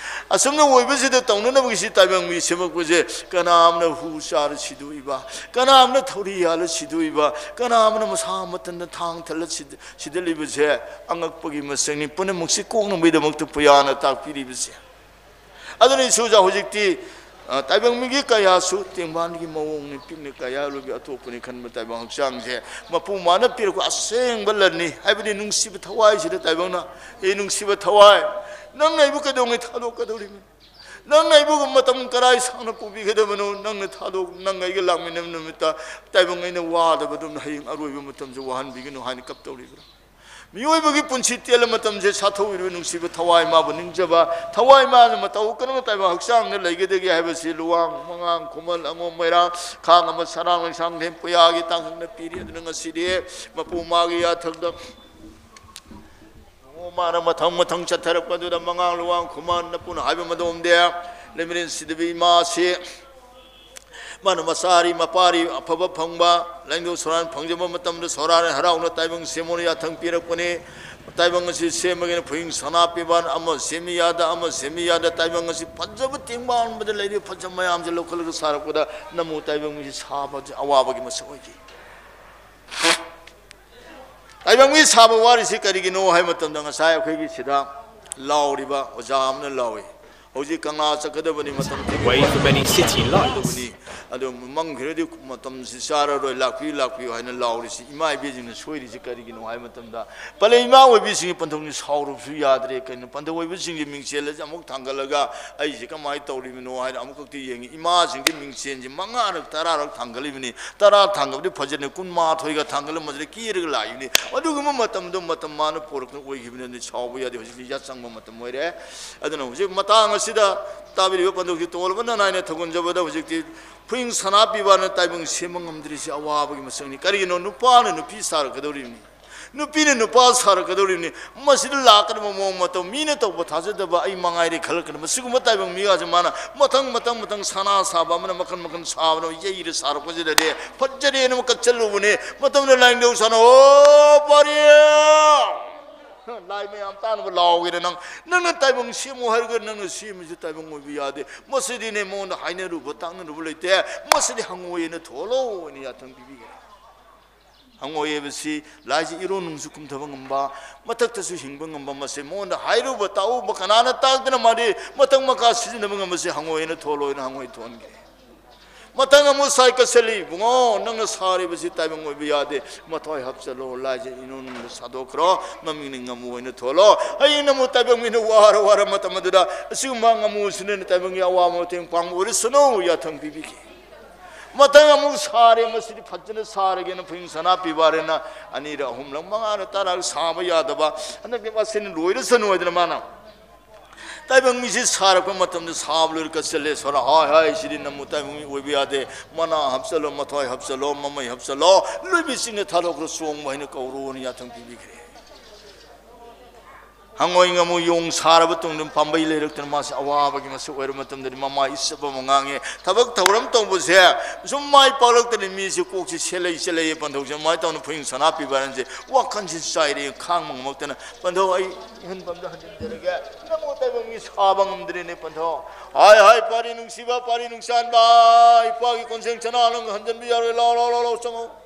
ꯑꯁꯨꯝꯅ ꯑꯣꯏꯕꯁꯤꯗ ꯇꯧꯅꯅꯕꯒꯤꯁꯤ ꯇꯥꯏꯕꯪ ꯃꯤ ꯁꯦꯝꯃꯛꯄꯁꯦ ꯀꯅꯥ ꯑꯃꯅ ꯍꯨ ꯆꯥꯔ ꯁꯤꯗꯣꯛꯏꯕ, ꯀꯅꯥ ꯑꯃꯅ ꯊꯧꯔꯤ ꯌꯥꯜꯂ ꯁꯤꯗꯣꯛꯏꯕ, ꯀꯅꯥ ꯑꯃꯅ ꯃꯁꯥ ꯃꯊꯟꯇ ꯊꯥꯡ ꯊꯜꯂ ꯁꯤꯗ-, ꯁꯤꯗꯠꯂꯤꯕꯁꯦ ꯑꯉꯛꯄꯒꯤ ꯃꯁꯛꯅꯤ꯫ ꯄꯨꯝꯅꯃꯛꯁꯤ ꯀꯣꯛꯅꯕꯒꯤꯗꯃꯛꯇ ꯄꯨꯌꯥꯅ ꯇꯥꯛꯄꯤꯔꯤꯕꯁꯦ꯫ ꯑꯗꯨꯅ ꯏꯁꯨꯖꯥ ꯍꯧꯖꯤꯛꯇꯤ, ꯑ, ꯇꯥꯏꯕꯪ ꯃꯤꯒꯤ ꯀꯌꯥꯁꯨ ꯇꯦꯡꯕꯥꯟꯒꯤ ꯃꯑꯣꯡꯅꯤ, ꯄꯤꯛꯅ ꯀꯌꯥ ꯂꯣꯏꯒꯤ ꯑꯇꯣꯞꯄꯅꯤ ꯈꯟꯕ ꯇꯥꯏꯕꯪ ꯍꯛꯆꯥꯡꯁꯦ ꯃꯄꯨ ꯃꯥꯅ ꯄꯤꯔꯛꯄ ꯑꯁꯦꯡꯕ ꯂꯟꯅꯤ ꯍꯥꯏꯕꯗꯤ ꯅꯨꯡꯁꯤꯕ ꯊꯋꯥꯏꯁꯤꯗ ꯇꯥꯏꯕꯪꯅ, "ꯑꯦ ꯅꯨꯡꯁꯤꯕ ꯊꯋꯥꯏ, ꯅꯪꯅ ꯑꯩꯕꯨ ꯀꯩꯗꯧꯉꯩ ꯊꯥꯗꯣꯛꯀꯗꯧꯔꯤꯕꯅꯣ? ꯅꯪꯅ ꯑꯩꯕꯨ ꯃꯇꯝ ꯀꯔꯥꯏ ꯁꯥꯡꯅ ꯄꯨꯕꯤꯒꯗꯕꯅꯣ? ꯅꯪꯅ ꯊꯥꯗꯣꯛ-, ꯅꯪꯒ ꯑꯩꯒ ꯂꯥꯛꯃꯤꯟꯅꯕ ꯅꯨꯃꯤꯠꯇ ꯇꯥꯏꯕꯪ ꯑꯩꯅ ꯋꯥꯗꯕ ꯑꯗꯨꯝꯅ ꯍꯌꯦꯡ ꯑꯔꯣꯏꯕ ꯃꯇꯝꯁꯨ ꯋꯥꯍꯟꯕꯤꯒꯅꯨ" ꯍꯥꯏꯅ ꯀꯞꯇꯧꯔꯤꯕ꯭ꯔꯥ? ꯃꯤꯑꯣꯏꯕꯒꯤ ꯄꯨꯟꯁꯤ ꯇꯦꯜꯂ ꯃꯇꯝꯁꯦ ꯁꯥꯊꯧꯏꯔꯕ ꯅꯨꯡꯁꯤꯕ ꯊꯋꯥꯏ ꯃꯥꯕꯨ ꯅꯤꯡꯖꯕ, ꯊꯋꯥꯏ ꯃꯥꯅ ꯃꯇꯧ ꯀꯔꯝꯅ ꯇꯥꯏꯕꯪ ꯍꯛꯆꯥꯡꯗ ꯂꯩꯒꯗꯒꯦ ꯍꯥꯏꯕꯁꯤ ꯂꯨꯋꯥꯡ, ꯃꯉꯥꯡ, ꯈꯨꯃꯟ, ꯑꯉꯣꯝ, ꯃꯩꯔꯥ, ꯈꯥꯡ ꯑꯃ ꯁꯅꯥ ꯂꯩꯁꯥꯡꯊꯦꯝ ꯄꯨꯌꯥꯒꯤ ꯇꯥꯡꯀꯛꯅ ꯄꯤꯔꯤ꯫ ꯑꯗꯨꯅ ꯉꯁꯤꯗꯤ ꯃꯄꯨ ꯃꯥꯒꯤ ꯌꯥꯊꯪꯗ ꯉꯣ ꯃꯥꯅ ꯃꯊꯪ ꯃꯊꯪ ꯆꯠꯊꯔꯛꯄ ꯑꯗꯨꯗ ꯃꯉꯥꯡ ꯂꯨꯋꯥꯡ ꯈꯨꯃꯟ ꯅꯄꯨꯅ ꯍꯥꯏꯕ ꯃꯗꯣꯝꯗꯤ ꯂꯩꯃꯔꯦꯟ ꯁꯤꯗꯕꯤ ꯏꯃꯥꯁꯤ ꯃꯥꯅ ꯃꯆꯥꯔꯤ ꯃꯄꯥꯔꯤ ꯑꯐꯕ ꯐꯪꯕ, ꯂꯥꯏꯅꯤꯡꯊꯧ ꯁꯣꯔꯥꯅ ꯐꯪꯖꯕ ꯃꯇꯝꯗ ꯁꯣꯔꯥꯅ ꯍꯔꯥꯎꯅ ꯇꯥꯏꯕꯪ ꯁꯦꯝꯃꯣꯅ ꯌꯥꯊꯪ ꯄꯤꯔꯛꯄꯅꯤ꯫ ꯇꯥꯏꯕꯪ ꯑꯁꯤ ꯁꯦꯝꯃꯒꯅ ꯐꯨꯍꯤꯡ ꯁꯅꯥ ꯄꯤꯕꯥꯟ ꯑꯃ ꯁꯦꯝꯃꯤ ꯌꯥꯗ, ꯑꯃ ꯁꯦꯝꯃꯤ ꯌꯥꯗ, ꯇꯥꯏꯕꯪ ꯑꯁꯤ ꯐꯖꯕ ꯇꯦꯡꯕꯥꯟꯕꯗ ꯂꯩꯔꯤꯕ ꯐꯖ ꯃꯌꯥꯝꯁꯦ ꯂꯧꯈꯠꯂꯒ ꯁꯥꯔꯛꯄꯗ ꯅꯃꯨ ꯇꯥꯏꯕꯪ ꯃꯤꯁꯤ ꯁꯥꯕ ꯑꯋꯥꯕꯒꯤ ꯃꯁꯛ ꯑꯣꯏꯈꯤ꯫ ꯇꯥꯏꯕꯪ ꯃꯤ ꯁꯥꯕ ꯋꯥꯔꯤꯁꯤ ꯀꯔꯤꯒꯤꯅꯣ ꯍꯥꯏꯕ ꯃꯇꯝꯗ ꯉꯁꯥꯏ ꯑꯩꯈꯣꯏꯒꯤ ꯁꯤꯗ ꯂꯥꯎꯔꯤꯕ ꯑꯣꯖꯥ ꯑꯃꯅ ꯂꯥꯎꯏ, "ꯍꯧꯖꯤꯛ ꯀꯪꯂꯥ ꯆꯠꯀꯗꯕꯅꯤ, ꯃꯇꯝ ꯊꯦꯡꯕ ꯋꯥꯔꯕꯅꯤ, ꯑꯗꯨ ꯃꯪꯈꯤꯔꯗꯤ ꯃꯇꯝꯁꯤ ꯆꯥꯔꯔꯣꯏ, ꯂꯥꯛꯄꯤꯌꯨ, ꯂꯥꯛꯄꯤꯌꯨ" ꯍꯥꯏꯅ ꯂꯥꯎꯔꯤꯁꯤ ꯏꯃꯥ ꯏꯕꯦꯁꯤꯡꯅ ꯁꯣꯏꯔꯤꯁꯤ ꯀꯔꯤꯒꯤꯅꯣ ꯍꯥꯏꯕ ꯃꯇꯝꯗ, ꯄꯂꯦ ꯏꯃꯥ ꯑꯣꯏꯕꯤꯁꯤꯡꯒꯤ ꯄꯟꯊꯧꯅꯤ, ꯁꯥꯎꯔꯨꯕꯁꯨ ꯌꯥꯗ꯭ꯔꯦ꯫ ꯀꯩꯅꯣ, ꯄꯟꯊꯧ ꯑꯣꯏꯕꯁꯤꯡꯒꯤ ꯃꯤꯡꯁꯦꯜ ꯑꯁꯤ ꯑꯃꯨꯛ ꯊꯥꯡꯒꯠꯂꯒ ꯑꯩꯁꯤ ꯀꯃꯥꯏꯅ ꯇꯧꯔꯤꯕꯅꯣ ꯍꯥꯏꯅ ꯑꯃꯨꯛꯈꯛꯇꯤ ꯌꯦꯡꯉꯤ꯫ ꯏꯃꯥꯁꯤꯡꯒꯤ ꯃꯤꯡꯁꯦꯜꯁꯤ ꯃꯉꯥꯔꯛ ꯇꯔꯥꯔꯛ ꯊꯥꯡꯒꯠꯂꯤꯕꯅꯤ꯫ ꯇꯔꯥ ꯊꯥꯡꯒꯠꯄꯗꯤ ꯐꯖꯅ, ꯀꯨꯟꯃꯥꯊꯣꯏꯒ ꯊꯥꯡꯒꯠꯂꯝꯕꯁꯤꯗ ꯀꯤꯔꯒ ꯂꯥꯛꯏꯕꯅꯤ꯫ ꯑꯗꯨꯒꯨꯝꯕ ꯃꯇꯝꯗꯣ ꯃꯇꯝ ꯃꯥꯅ ꯄꯣꯔꯛꯇꯨꯅ ꯑꯣꯏꯈꯤꯕꯅꯤ꯫ ꯑꯗꯨ ꯁꯥꯎꯕ ꯌꯥꯗꯦ꯫ ꯍꯧꯖꯤꯛꯇꯤ ꯌꯥꯆꯪꯕ ꯃꯇꯝ ꯑꯣꯏꯔꯦ꯫ ꯑꯗꯨꯅ ꯍꯧꯖꯤꯛ ꯃꯇꯥꯡ ꯑꯁꯤꯗ ꯇꯥꯕꯤꯔꯤꯕ ꯄꯟꯊꯧꯁꯤ ꯇꯣꯜꯂꯕ ꯅꯅꯥꯏꯅ ꯊꯧꯒꯟꯖꯕꯗ ꯍꯧꯖꯤꯛꯇꯤ ꯐꯨꯍꯤꯡ ꯁꯅꯥ ꯄꯤꯕꯥꯅ ꯇꯥꯏꯕꯪ ꯁꯦꯝꯕ ꯉꯝꯗ꯭ꯔꯤꯁꯤ ꯑꯋꯥꯕꯒꯤ ꯃꯁꯛꯅꯤ꯫ ꯀꯔꯤꯒꯤꯅꯣ? ꯅꯨꯄꯥꯅ ꯅꯨꯄꯤ ꯁꯥꯔꯛꯀꯗꯧꯔꯤꯕꯅꯤ, ꯅꯨꯄꯤꯅ ꯅꯨꯄꯥ ꯁꯥꯔꯛꯀꯗꯧꯔꯤꯕꯅꯤ꯫ ꯃꯁꯤꯗ ꯂꯥꯛꯀꯗꯕ ꯃꯑꯣꯡ ꯃꯇꯧ, ꯃꯤꯅ ꯇꯧꯕ ꯊꯥꯖꯗꯕ ꯑꯩ ꯃꯉꯥꯏꯔꯦ ꯈꯜꯂꯛꯀꯅꯤ꯫ ꯃꯁꯤꯒꯨꯝꯕ ꯇꯥꯏꯕꯪ ꯃꯤꯒꯥꯁꯦ ꯃꯥꯅ ꯃꯊꯪ ꯃꯊꯪ ꯃꯊꯪ ꯁꯅꯥ ꯁꯥꯕ ꯑꯃꯅ ꯃꯈꯜ ꯃꯈꯜ ꯁꯥꯕꯅ ꯌꯩꯔ ꯁꯥꯔꯛꯄꯁꯤꯗꯗꯤ ꯐꯖꯔꯦꯅ ꯑꯃ ꯀꯠꯆꯜꯂꯨꯕꯅꯦ꯫ ꯃꯇꯝꯗ ꯂꯥꯏꯅꯤꯡꯊꯧ ꯁꯥꯟꯅ, "ꯑꯣ ꯄꯥꯔꯤ, ꯂꯥꯏ ꯃꯌꯥꯝ ꯇꯥꯅꯕ ꯂꯥꯎꯒꯦꯅ ꯅꯪ, ꯅꯪꯅ ꯇꯥꯏꯕꯪ ꯁꯦꯝꯃꯨ ꯍꯥꯏꯔꯒ ꯅꯪꯅ ꯁꯦꯝꯃꯤꯁꯤ ꯇꯥꯏꯕꯪ ꯑꯣꯏꯕ ꯌꯥꯗꯦ꯫ ꯃꯁꯤꯗꯤꯅꯦ ꯃꯉꯣꯟꯗ ꯍꯥꯏꯅꯔꯨꯕ ꯇꯥꯛꯅꯔꯨꯕ ꯂꯩꯇꯦ꯫ ꯃꯁꯤꯗꯤ ꯍꯪꯉꯣꯏ ꯑꯣꯏꯅ ꯊꯣꯛꯍꯜꯂꯣ" ꯑꯣꯏꯅ ꯌꯥꯊꯪ ꯄꯤꯕꯤꯈ꯭ꯔꯦ꯫ ꯍꯪꯉꯣꯏ ꯍꯥꯏꯕꯁꯤ ꯂꯥꯏꯁꯤ ꯏꯔꯣꯟ ꯅꯨꯡꯁꯨ ꯀꯨꯝꯊꯕ ꯉꯝꯕ, ꯃꯊꯛꯇꯁꯨ ꯍꯤꯡꯕ ꯉꯝꯕ, ꯃꯁꯦ ꯃꯉꯣꯟꯗ ꯍꯥꯏꯔꯨꯕ ꯇꯥꯛꯎꯕ ꯀꯅꯥꯅ ꯇꯥꯛꯇꯅ ꯃꯥꯗꯤ ꯃꯊꯪ ꯃꯈꯥ ꯁꯤꯖꯤꯟꯅꯕ ꯉꯝꯕꯁꯤ ꯍꯪꯉꯣꯏ ꯑꯣꯏꯅ ꯊꯣꯛꯍꯜꯂꯣ ꯍꯥꯏꯅ ꯍꯪꯉꯣꯏ ꯊꯣꯛꯍꯟꯈ꯭ꯔꯦ꯫ ꯃꯊꯪ ꯑꯃꯨꯛ ꯁꯥꯏ ꯀꯠꯁꯜꯂꯤ, "ꯏꯕꯨꯡꯉꯣ, ꯅꯪꯅ ꯁꯥꯔꯤꯕꯁꯤ ꯇꯥꯏꯕꯪ ꯑꯣꯏꯕ ꯌꯥꯗꯦ, ꯃꯊ꯭ꯋꯥꯏ ꯍꯥꯞꯆꯜꯂꯣ, ꯂꯥꯏꯁꯦ ꯏꯅꯨꯡꯗ ꯁꯥꯗꯣꯛꯈ꯭ꯔꯣ, ꯃꯃꯤꯡꯅ ꯉꯥꯃꯨ ꯑꯣꯏꯅ ꯊꯣꯜꯂꯣ"꯫ ꯍꯌꯦꯡ ꯅꯃꯨ ꯇꯥꯏꯕꯪ ꯃꯤꯅ ꯋꯥꯔ ꯋꯥꯔ ꯃꯇꯝ ꯑꯗꯨꯗ ꯑꯁꯤꯒꯨꯝꯕ ꯉꯥꯃꯨꯁꯤꯅ ꯇꯥꯏꯕꯪꯒꯤ ꯑꯋꯥꯕ ꯃꯇꯦꯡ ꯄꯥꯡꯕ ꯑꯣꯏꯔꯁꯅꯨ ꯌꯥꯊꯪ ꯄꯤꯕꯤꯈꯤ꯫ ꯃꯊꯪ ꯑꯃꯨꯛ ꯁꯥꯔꯦ, ꯃꯁꯤꯗꯤ ꯐꯖꯅ ꯁꯥꯔꯒꯦꯅ ꯐꯨꯍꯤꯡ ꯁꯅꯥ ꯄꯤꯕꯥꯔꯦꯅ ꯑꯅꯤꯔꯛ ꯑꯍꯨꯝꯂꯛ ꯃꯉꯥꯔꯛ ꯇꯔꯥꯔꯛ ꯁꯥꯕ ꯌꯥꯗꯕ, ꯍꯟꯗꯛꯇꯤ ꯃꯁꯤꯅ ꯂꯣꯏꯔꯁꯅꯨ ꯍꯥꯏꯗꯅ ꯃꯥꯅ ꯇꯥꯏꯕꯪ ꯃꯤꯁꯤ ꯁꯥꯔꯛꯄ ꯃꯇꯝꯗ ꯁꯥꯕ ꯂꯣꯏꯔ ꯀꯠꯁꯜꯂꯦ꯫ ꯁꯣꯔꯥ, "ꯍꯥꯏ ꯍꯥꯏ, ꯁꯤꯗꯤ ꯅꯃꯨ ꯇꯥꯏꯕꯪ ꯃꯤ ꯑꯣꯏꯕ ꯌꯥꯗꯦ, ꯃꯅꯥ ꯍꯥꯞꯆꯜꯂꯣ, ꯃꯊ꯭ꯋꯥꯏ ꯍꯥꯞꯆꯜꯂꯣ, ꯃꯃꯩ ꯍꯥꯞꯆꯜꯂꯣ, ꯂꯣꯏꯕꯤ ꯆꯤꯡꯗ ꯊꯥꯗꯣꯛꯈ꯭ꯔꯣ, ꯆꯣꯡꯕ ꯍꯥꯏꯅ ꯀꯧꯔꯣꯅ ꯌꯥꯊꯪ ꯄꯤꯕꯤꯈ꯭ꯔꯦ"꯫ ꯍꯪꯉꯣꯏ ꯉꯥꯃꯨ ꯌꯣꯡ ꯁꯥꯔꯕ ꯇꯨꯡꯗ ꯄꯥꯝꯕꯩ ꯂꯩꯔꯛꯇꯅ ꯃꯥꯁꯦ ꯑꯋꯥꯕꯒꯤ ꯃꯁꯛ ꯑꯣꯏꯔ ꯃꯇꯝꯗꯗꯤ ꯃꯃꯥ ꯏꯆꯞ ꯑꯃ ꯉꯥꯡꯉꯦ꯫ ꯊꯕꯛ ꯊꯧꯔꯝ ꯇꯧꯕꯁꯦ ꯁꯨꯝ ꯃꯥꯏ ꯄꯥꯛꯂꯛꯇꯅ ꯃꯤꯁꯦ ꯀꯣꯛꯁꯦ ꯁꯦꯂꯩ ꯁꯦꯂꯩꯌꯦ ꯄꯟꯊꯧꯁꯦ꯫ ꯑꯗꯨꯃꯥꯏꯅ ꯇꯧꯅ ꯐꯨꯍꯤꯡ ꯁꯅꯥ ꯄꯤꯕꯥꯔꯦꯟꯁꯦ ꯋꯥꯈꯜꯁꯦ ꯆꯥꯏꯔꯦ, ꯈꯥꯡꯕ ꯉꯝꯃꯛꯇꯅ, "ꯄꯟꯊꯧ, ꯑꯩ ꯏꯍꯟꯐꯝꯗ ꯍꯟꯖꯤꯟꯖꯔꯒꯦ, ꯅꯃꯣ ꯇꯥꯏꯕꯪ ꯃꯤ ꯁꯥꯕ ꯉꯝꯗ꯭ꯔꯦꯅꯦ ꯄꯟꯊꯧ꯫ ꯍꯥꯏ ꯍꯥꯏ ꯄꯥꯔꯤ ꯅꯨꯡꯁꯤꯕ, ꯄꯥꯔꯤ ꯅꯨꯡꯆꯥꯟꯕ, ꯏꯄꯥꯒꯤ ꯀꯣꯟꯖꯦꯡ ꯆꯅꯥ ꯅꯪ ꯍꯟꯖꯤꯟꯕ ꯌꯥꯔꯣꯏ, ꯂꯥꯎ ꯂꯥꯎ ꯂꯥꯎ ꯂꯥꯎ ꯆꯪꯉꯛꯑꯣ꯫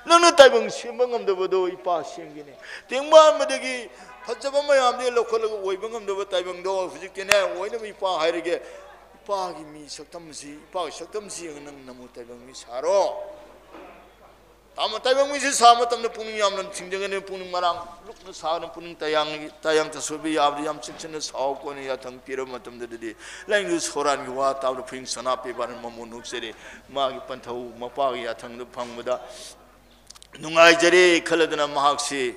ꯅꯪꯅ ꯇꯥꯏꯕꯪ ꯁꯦꯝꯕ ꯉꯝꯗꯕꯗꯣ ꯏꯄꯥ ꯁꯦꯝꯒꯦꯅꯦ꯫ ꯇꯦꯡꯕꯥꯟꯕꯗꯒꯤ ꯐꯖꯕ ꯃꯌꯥꯝꯗꯤ ꯂꯧꯈꯠꯂꯒ ꯑꯣꯏꯕ ꯉꯝꯗꯕ ꯇꯥꯏꯕꯪꯗꯣ ꯍꯧꯖꯤꯛꯇꯤꯅꯦ ꯑꯣꯏꯅꯕ ꯏꯄꯥ ꯍꯥꯏꯔꯒꯦ꯫ ꯏꯄꯥꯒꯤ ꯃꯤ ꯁꯛꯇꯝꯁꯤ, ꯏꯄꯥꯒꯤ ꯁꯛꯇꯝꯁꯤ ꯌꯦꯡꯉ ꯅꯪ ꯅꯃꯣ ꯇꯥꯏꯕꯪ ꯃꯤ ꯁꯥꯔꯣ꯫ ꯇꯥꯃꯣ ꯇꯥꯏꯕꯪ ꯃꯤꯁꯤ ꯁꯥꯕ ꯃꯇꯝꯗ ꯄꯨꯛꯅꯤꯡ ꯌꯥꯝꯅ ꯊꯤꯡꯖꯒꯅꯤ, ꯄꯨꯛꯅꯤꯡ ꯃꯔꯥꯡ ꯂꯨꯞꯅ ꯁꯥꯒꯅꯤ, ꯄꯨꯛꯅꯤꯡ ꯇꯌꯥꯡ ꯇꯌꯥꯡ ꯇꯁꯣꯏꯕ ꯌꯥꯕꯗꯤ ꯌꯥꯝ ꯆꯦꯛꯁꯤꯟꯅ ꯁꯥꯎ ꯀꯣꯟꯅ ꯌꯥꯊꯪ ꯄꯤꯔꯕ ꯃꯇꯝꯗꯗꯤ ꯂꯥꯏꯅꯤꯡꯊꯧ ꯁꯣꯔꯥꯟꯒꯤ ꯋꯥ ꯇꯥꯕꯗ ꯐꯨꯍꯤꯡ ꯁꯅꯥ ꯄꯤꯕꯥꯔꯦꯟ ꯃꯃꯣꯟ ꯅꯣꯛꯆꯔꯦ꯫ ꯃꯥꯒꯤ ꯄꯟꯊꯧ ꯃꯄꯥꯒꯤ ꯌꯥꯊꯪꯗꯨ ꯐꯪꯕꯗ ꯅꯨꯡꯉꯥꯏꯖꯔꯦ ꯈꯜꯂꯗꯨꯅ ꯃꯍꯥꯛꯁꯤ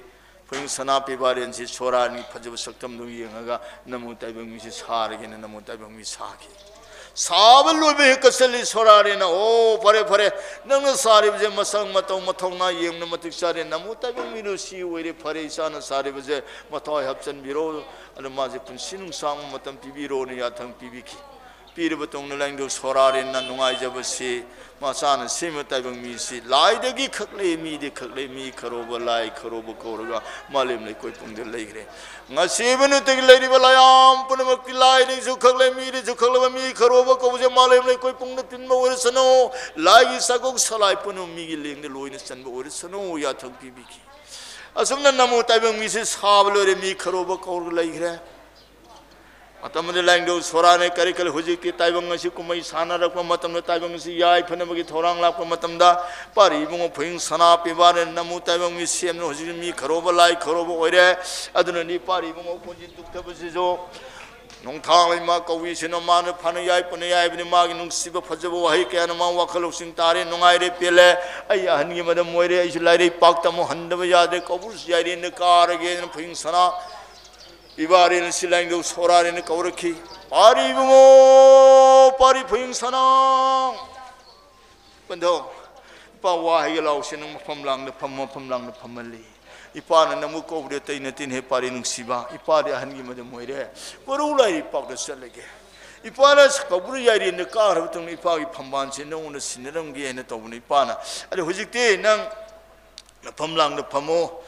ꯐꯨꯍꯤꯡ ꯁꯅꯥ ꯄꯤꯕꯥꯔꯦꯟꯁꯤ ꯁꯣꯔꯥꯟꯒꯤ ꯐꯖꯕ ꯁꯛꯇꯝꯗꯨ ꯌꯦꯡꯉꯒ ꯅꯃꯣ ꯇꯥꯏꯕꯪ ꯃꯤꯁꯤ ꯁꯥꯔꯒꯦꯅ ꯅꯃꯣ ꯇꯥꯏꯕꯪ ꯃꯤ ꯁꯥꯈꯤ꯫ ꯁꯥꯕ ꯂꯣꯏꯕ ꯍꯦꯛ ꯀꯠꯁꯤꯜꯂꯤ ꯁꯣꯔꯥꯔꯦꯟꯅ, "ꯑꯣ, ꯐꯔꯦ, ꯐꯔꯦ, ꯅꯪꯅ ꯁꯥꯔꯤꯕꯁꯦ ꯃꯁꯛ ꯃꯇꯧ ꯃꯊꯧꯅꯥ ꯌꯦꯡꯅ ꯃꯇꯤꯛ ꯆꯥꯔꯦ, ꯅꯃꯣ ꯇꯥꯏꯕꯪ ꯃꯤꯔꯨ ꯁꯤ ꯑꯣꯏꯔꯦ, ꯐꯔꯦ, ꯏꯆꯥꯅ ꯁꯥꯔꯤꯕꯁꯦ ꯃꯊ꯭ꯋꯥꯏ ꯍꯥꯞꯆꯤꯟꯕꯤꯔꯣ, ꯑꯗꯨ ꯃꯥꯁꯦ ꯄꯨꯟꯁꯤ ꯅꯨꯡꯁꯥꯡꯕ ꯃꯇꯝ ꯄꯤꯕꯤꯔꯣꯅ ꯌꯥꯊꯪ ꯄꯤꯕꯤꯈꯤ꯫ ꯄꯤꯔꯕ ꯇꯨꯡꯗ ꯂꯥꯏꯅꯤꯡꯊꯧ ꯁꯣꯔꯥꯔꯦꯟꯅ ꯅꯨꯡꯉꯥꯏꯖꯕꯁꯤ ꯃꯆꯥꯅ ꯁꯦꯝꯕ ꯇꯥꯏꯕꯪ ꯃꯤꯁꯤ ꯂꯥꯏꯗꯒꯤ ꯈꯛꯂꯦ, ꯃꯤꯗꯤ ꯈꯛꯂꯦ, ꯃꯤ ꯈꯔꯣꯕ ꯂꯥꯏ ꯈꯔꯣꯕ ꯀꯧꯔꯒ ꯃꯥꯂꯦꯝ ꯂꯩꯀꯣꯏ ꯄꯨꯡꯗ ꯂꯩꯈ꯭ꯔꯦ꯫ ꯉꯁꯤꯕ ꯅꯨꯃꯤꯠꯇꯒꯤ ꯂꯩꯔꯤꯕ ꯂꯥꯏꯌꯥꯝ ꯄꯨꯝꯅꯃꯛꯀꯤ ꯂꯥꯏꯅꯤꯁꯨ ꯈꯛꯂꯦ, ꯃꯤꯅꯤꯁꯨ ꯈꯛꯂꯕ ꯃꯤ ꯈꯔꯣꯕ ꯀꯧꯕꯁꯦ ꯃꯥꯂꯦꯝ ꯂꯩꯀꯣꯏ ꯄꯨꯡꯗ ꯇꯤꯟꯕ ꯑꯣꯏꯔꯁꯅꯨ, ꯂꯥꯏꯒꯤ ꯆꯥꯛꯀꯧ ꯁꯂꯥꯏ ꯄꯨꯝꯅꯃꯛ ꯃꯤꯒꯤ ꯂꯦꯡꯗ ꯂꯣꯏꯅ ꯆꯟꯕ ꯑꯣꯏꯔꯁꯅꯨ ꯌꯥꯊꯪ ꯄꯤꯕꯤꯈꯤ꯫ ꯑꯁꯨꯝꯅ ꯅꯃꯣ ꯇꯥꯏꯕꯪ ꯃꯤꯁꯦ ꯁꯥꯕ ꯂꯣꯏꯔꯦ, ꯃꯤ ꯈꯔꯣꯕ ꯀꯧꯔꯒ ꯂꯩꯈ꯭ꯔꯦ꯫ ꯃꯇꯝ ꯑꯗꯨꯗ ꯂꯥꯏꯅꯤꯡꯊꯧ ꯁꯣꯔꯥꯅ ꯀꯔꯤ ꯀꯔꯤ ꯍꯧꯖꯤꯛꯇꯤ ꯇꯥꯏꯕꯪ ꯑꯁꯤ ꯀꯨꯝꯍꯩ ꯁꯥꯟꯅꯔꯛꯄ ꯃꯇꯝꯗ ꯇꯥꯏꯕꯪ ꯑꯁꯤ ꯌꯥꯏꯐꯅꯕꯒꯤ ꯊꯧꯔꯥꯡ ꯂꯥꯛꯄ ꯃꯇꯝꯗ ꯄꯥꯔꯤ ꯏꯕꯨꯡꯉꯣ ꯐꯨꯍꯤꯡ ꯁꯅꯥ ꯄꯤꯕꯥꯔꯦꯟ ꯅꯃꯣ ꯇꯥꯏꯕꯪ ꯃꯤ ꯁꯦꯝꯅ ꯍꯧꯖꯤꯛ ꯃꯤ ꯈꯔꯣꯕ ꯂꯥꯏ ꯈꯔꯣꯕ ꯑꯣꯏꯔꯦ꯫ ꯑꯗꯨꯅꯅꯤ ꯄꯥꯔꯤ ꯏꯕꯨꯡꯉꯣ ꯀꯣꯟꯖꯤꯟ ꯇꯨꯛꯊꯕꯁꯤꯁꯨ ꯅꯣꯡꯊꯥꯡ ꯂꯩꯃ ꯀꯧꯏꯁꯤꯅ ꯃꯥꯅ ꯐꯅ ꯌꯥꯏ ꯄꯨꯅ ꯌꯥꯏꯕꯅꯤ꯫ ꯃꯥꯒꯤ ꯅꯨꯡꯁꯤꯕ ꯐꯖꯕ ꯋꯥꯍꯩ ꯀꯌꯥꯅ ꯃꯥ ꯋꯥꯈꯜ ꯂꯧꯁꯤꯡ ꯇꯥꯔꯦ, ꯅꯨꯡꯉꯥꯏꯔꯦ, ꯄꯦꯜꯂꯦ꯫ ꯑꯩ ꯑꯍꯟꯒꯤ ꯃꯇꯝ ꯑꯣꯏꯔꯦ, ꯑꯩꯁꯨ ꯂꯥꯏꯔꯩ ꯄꯥꯛ ꯇꯝꯃꯨ ꯍꯟꯗꯕ ꯌꯥꯗ꯭ꯔꯦ, ꯀꯧꯕ꯭ꯔꯨꯁꯨ ꯌꯥꯏꯔꯦꯅ ꯀꯥꯔꯒꯦꯅ ꯐꯨꯍꯤꯡ ꯁꯅꯥ ꯏꯕꯥꯔꯦꯟ ꯑꯁꯤ ꯂꯥꯏꯅꯤꯡꯊꯧ ꯁꯣꯔꯥꯔꯦꯟꯅ ꯀꯧꯔꯛꯈꯤ꯫ "ꯄꯥꯔꯤ ꯏꯕꯨꯡꯉꯣ, ꯄꯥꯔꯤ ꯐꯨꯍꯤꯡ ꯁꯅꯥ ꯄꯟꯊꯧ, ꯏꯄꯥ ꯋꯥ ꯍꯥꯏꯒꯦ ꯂꯥꯎꯁꯦ, ꯅꯪ ꯃꯐꯝ ꯂꯥꯡꯗ ꯐꯝ, ꯃꯐꯝ ꯂꯥꯡꯗ ꯐꯝꯍꯜꯂꯤ꯫ ꯏꯄꯥꯅ ꯅꯪꯕꯨ ꯀꯧꯕꯗꯤ ꯑꯇꯩ ꯅꯠꯇꯦꯅꯦꯍꯦ ꯄꯥꯔꯤ ꯅꯨꯡꯁꯤꯕ, ꯏꯄꯥꯗꯤ ꯑꯍꯟꯒꯤ ꯃꯇꯝ ꯑꯣꯏꯔꯦ, ꯀꯣꯔꯧ ꯂꯥꯏꯔꯤ ꯄꯥꯛꯇ ꯆꯠꯂꯒꯦ꯫ ꯏꯄꯥꯅ ꯀꯧꯕ꯭ꯔꯨ ꯌꯥꯏꯔꯦꯟꯗ ꯀꯥꯈ꯭ꯔꯕ ꯃꯇꯨꯡꯗ ꯏꯄꯥꯒꯤ ꯐꯝꯕꯥꯜꯁꯦ ꯅꯉꯣꯟꯗ ꯁꯤꯟꯅꯔꯝꯒꯦ ꯍꯥꯏꯅ ꯇꯧꯕꯅꯤ ꯏꯄꯥꯅ꯫ ꯑꯗꯣ ꯍꯧꯖꯤꯛꯇꯤ ꯅꯪ ꯅꯐꯝ ꯂꯥꯡꯗ ꯐꯝꯃꯣ,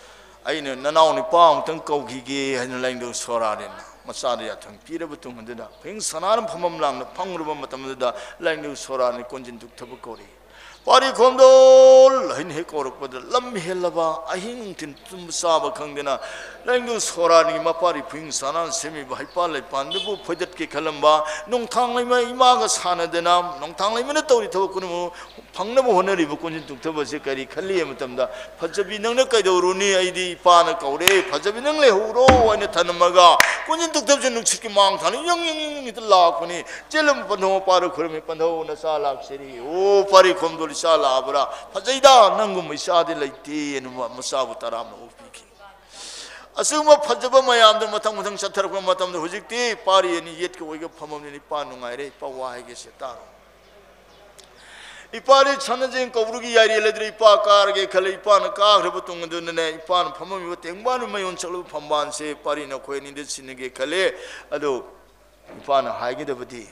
ꯑꯩꯅ ꯅꯅꯥꯎ ꯅꯨꯄꯥ ꯑꯃꯨꯛꯇꯪ ꯀꯧꯈꯤꯒꯦ ꯍꯥꯏꯅ ꯂꯥꯏꯅꯤꯡꯊꯧ ꯁꯣꯔꯥꯠꯅ ꯃꯆꯥꯗ ꯌꯥꯊꯪ ꯄꯤꯔꯕ ꯃꯇꯨꯡ ꯑꯗꯨꯗ ꯐꯌꯦꯡ ꯁꯅꯥꯅ ꯐꯝꯐꯝ ꯂꯥꯡꯗ ꯐꯝꯈ꯭ꯔꯕ ꯃꯇꯝ ꯑꯗꯨꯗ ꯂꯥꯏꯅꯤꯡꯊꯧ ꯁꯣꯔꯥꯠꯅ ꯀꯣꯟꯖꯤꯟ ꯇꯨꯛꯊꯕ ꯀꯧꯔꯛꯏ꯫ ꯄꯥꯔꯤ ꯈꯣꯝꯗꯣꯜ ꯍꯥꯏꯅ ꯍꯦꯛ ꯀꯧꯔꯛꯄꯗ ꯂꯝ ꯍꯦꯜꯂꯕ ꯑꯍꯤꯡ ꯅꯨꯡꯊꯤꯜ ꯇꯨꯝꯕ ꯆꯥꯕ ꯈꯪꯗꯅ ꯂꯥꯏꯅꯤꯡꯊꯧ ꯁꯣꯔꯥꯠꯀꯤ ꯃꯄꯥꯔꯤ ꯐꯌꯦꯡ ꯁꯅꯥꯅ ꯁꯦꯝꯃꯤꯕ ꯍꯩꯄꯥꯜ ꯂꯩꯄꯥꯜꯗꯨꯕꯨ ꯐꯣꯏꯗꯠꯀꯦ ꯈꯜꯂꯝꯕ, ꯅꯣꯡꯊꯥꯡ ꯂꯩꯃ ꯏꯃꯥꯒ ꯁꯥꯟꯅꯗꯅ ꯅꯣꯡꯊꯥꯡ ꯂꯩꯃꯅ ꯇꯧꯔꯤ ꯊꯕꯛ ꯈꯨꯗꯤꯡꯃꯛ ꯐꯪꯅꯕ ꯍꯣꯠꯅꯔꯤꯕ ꯀꯣꯟꯖꯤꯟ ꯇꯨꯛꯊꯕꯁꯦ ꯀꯔꯤ ꯈꯜꯂꯤ ꯍꯥꯏꯕ ꯃꯇꯝꯗ, "ꯐꯖꯕꯤ ꯅꯪꯅ ꯀꯩꯗꯧꯔꯨꯅꯤ, ꯑꯩꯗꯤ ꯏꯄꯥꯅ ꯀꯧꯔꯦ, ꯐꯖꯕꯤ ꯅꯪ ꯂꯩꯍꯧꯔꯣ" ꯍꯥꯏꯅ ꯊꯅꯝꯃꯒ ꯀꯣꯟꯖꯤꯟ ꯇꯨꯛꯊꯕꯁꯦ ꯅꯨꯡꯁꯤꯠꯀꯤ ꯃꯥꯡ ꯊꯥꯅ ꯌꯪ ꯌꯪ ꯌꯪ ꯌꯪ ꯍꯦꯛꯇ ꯂꯥꯛꯄꯅꯤ꯫ ꯆꯦꯜꯂꯝ ꯄꯟꯊꯧ ꯃꯄꯥꯗ ꯈꯨꯔꯨꯝꯃꯤ, "ꯄꯟꯊꯧ ꯅꯆꯥ ꯂꯥꯛꯆꯔꯤ, ꯑꯣ ꯄꯥꯔꯤ ꯈꯣꯝꯗꯣꯜ ꯏꯆꯥ ꯂꯥꯛꯑꯕ꯭ꯔꯥ? ꯐꯖꯩꯗ, ꯅꯪꯒꯨꯝꯕ ꯏꯆꯥꯗꯤ ꯂꯩꯇꯦ" ꯍꯥꯏꯅ ꯃꯆꯥꯕꯨ ꯇꯔꯥꯝꯅ ꯑꯣꯛꯄꯤꯈꯤ꯫ ꯑꯁꯤꯒꯨꯝꯕ ꯐꯖꯕ ꯃꯌꯥꯝꯗꯣ ꯃꯊꯪ ꯃꯊꯪ ꯆꯠꯊꯔꯛꯄ ꯃꯇꯝꯗ ꯍꯧꯖꯤꯛꯇꯤ ꯄꯥꯔꯤ ꯑꯅꯤ ꯌꯦꯠꯀ ꯑꯣꯏꯒ ꯐꯝꯃꯕꯅꯤꯅ ꯏꯄꯥ ꯅꯨꯡꯉꯥꯏꯔꯦ, ꯏꯄꯥ ꯋꯥ ꯍꯥꯏꯒꯦꯁꯦ ꯇꯥꯔꯣ꯫ ꯏꯄꯥꯗꯤ ꯁꯅꯥꯖꯦꯡ ꯀꯧꯕ꯭ꯔꯨꯒꯤ ꯌꯥꯏꯔꯦꯜ ꯑꯗꯨꯗ ꯏꯄꯥ ꯀꯥꯔꯒꯦ ꯈꯜꯂꯦ꯫ ꯏꯄꯥꯅ ꯀꯥꯈ꯭ꯔꯕ ꯇꯨꯡ ꯑꯗꯨꯅꯅꯦ, ꯏꯄꯥꯅ ꯐꯝꯃꯝꯃꯤꯕ ꯇꯦꯡꯕꯥꯟ ꯃꯌꯣꯟ ꯆꯠꯂꯕ ꯐꯝꯕꯥꯜꯁꯦ ꯄꯥꯔꯤ ꯅꯈꯣꯏ ꯑꯅꯤꯗ ꯁꯤꯟꯅꯒꯦ ꯈꯜꯂꯦ꯫ ꯑꯗꯣ ꯏꯄꯥꯅ ꯍꯥꯏꯒꯗꯕꯗꯤ,